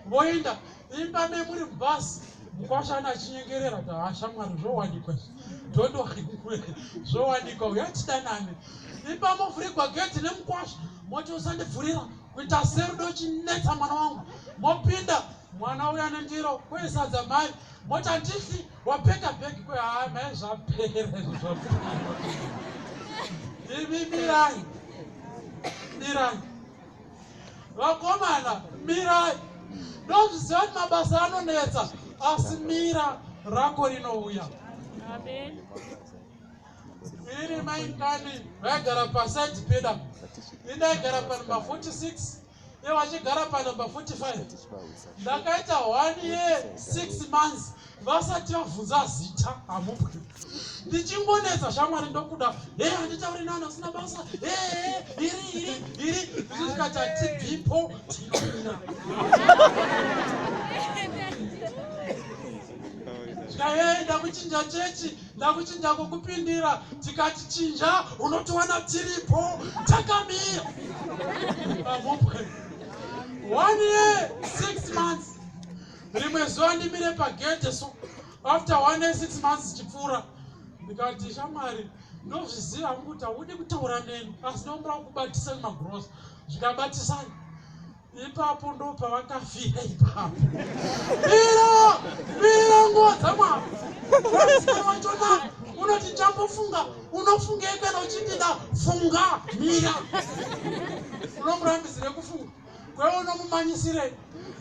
voenda imba memuri mubhasi mukwashana achinyengerera kuti hashamwari zvowanikwa izvi dondorwe zvowanikwa uya tidanane imba movhurigwa gedhi nemukwasha moti usandivhurira kuita serudo chinetsa mwana wangu mopinda mwana uya nendiro kwesadza mai moti handisi wapeka bhegi kwe haa mai zvapera izvo zvapera imi mirai mirai vakomana mirai ndozviziva kuti mabasa anonetsa asi mira rako rinouya iri maingani vaigara pasaidi peda indaigara panumber 46 iye vachigara panumber 45 ndakaita 1 year 6 months vasati vabvunza zita hamupwi ndichingonetsa shamwari ndokuda he handitauri nani asina basa he iri iri iri isu tikati hatibvipo tinomira tikaye ndakuchinja chechi ndakuchinja kwokupindira tikati chinja unotiwana tiripo takamira hamupwe 1 year 6 months rimwe zuva ndimire pagedhe so after 1 year 6 months chipfuura ndikati shamwari ndozviziva hangu kuti haudi kutaura neni asi ndombura kukubatisa nemagrosa zvikabatisai ipapo ndo pavakafira ipapo mira mira nguva dzamwari wachona unoti chambofunga unofungei kana uchindida funga mira unomurambisire kufunga kwewe unomumanyisirei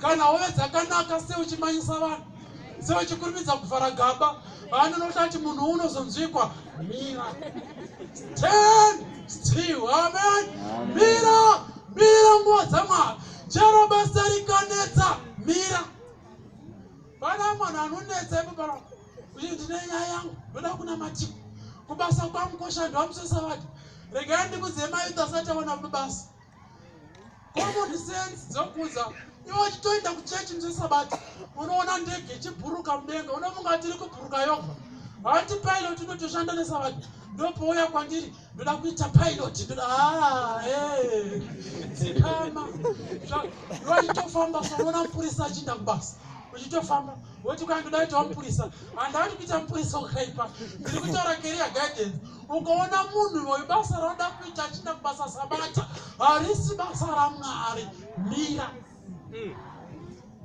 kana hove dzakanaka seuchimanyisa vanhu seuchikurumidza kuvhara gaba vanonota kuti munhu unozonzwikwa mira stand still amen mira mira nguva dzamwari chero basa rikanetsa mira pana mwana anonetsa ipo pana uye ndine nyaya yangu ndoda kunamatika kubasa kwangu koshandwa musesavati regai ndikudze mayouth asati awana basa common sense dzokuudza iwe uchitoenda kuchechi musesabata unoona ndege ichibhuruka mudenga unofunga tiri kubhuruka yoga hati pilot unotoshanda nesabata ndopouya kwandiri ndoda kuita pilot ndoda ah, hey. dzikama iwe uchitofamba so unoona mupurisa achiinda kubasa uchitofamba woti kwai ndoda kuitawo mupurisa handadi kuita mupurisa ukaipa ndiri kutaura career guidance ukaona munhu webasa rauda kuita achiinda kubasa sabata harisi basa ramwari mira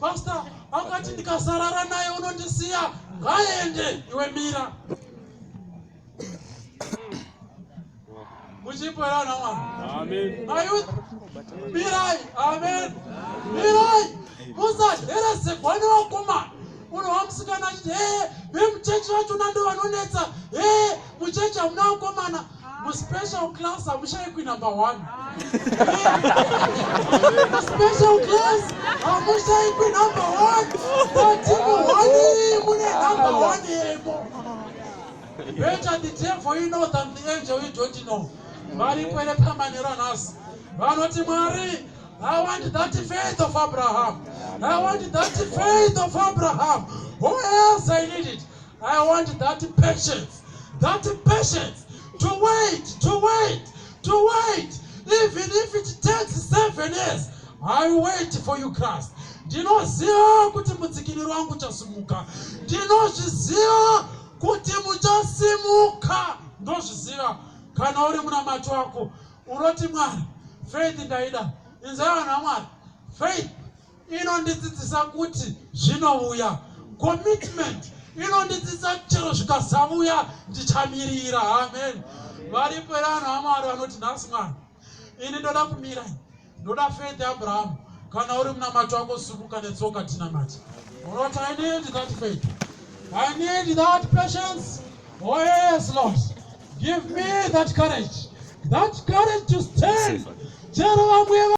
pastor akati ndikasarara naye unondisiya ngaende iwe mira muchipo here vana mwari Amen. mayouth mirai amen mirai musaherezegwa nevakomana unova musikana achiti he vemuchechi vachona ndo vanonetsa he muchechi hamuna vakomana muspecial class hamushayikwi number one muspecial class hamushayikwi number one patimu one mune number one yemo better the devil you know than the angel you don't know varipo here pamanero anhasi vanoti mwari I want that faith of Abraham. I want that faith of Abraham. Who else I need it? I want that patience. That patience to wait, to wait, to wait. Even if it takes 7 years, I wait for you, Christ. Ndinoziva kuti mudzikinuri wangu uchasimuka. Ndinozviziva kuti muchasimuka. Ndozviziva. Kana uri munamato wako, unoti Mwari, faith ndaida. Inzai vanhu vaMwari. Faith inondidzidzisa kuti zvinouya. Commitment inondidzidzisa chero zvikasauya ndichamirira. Amen. Varipo here vanhu vaMwari vanoti nhasi Mwari, ini ndoda kumira, ndoda faith yaAbraham. Kana uri munamato wako simuka netsoka tinamate. Unoti I need that faith. I need that patience. Oh yes, Lord. Give me that courage. That courage to stand. Chero vamwe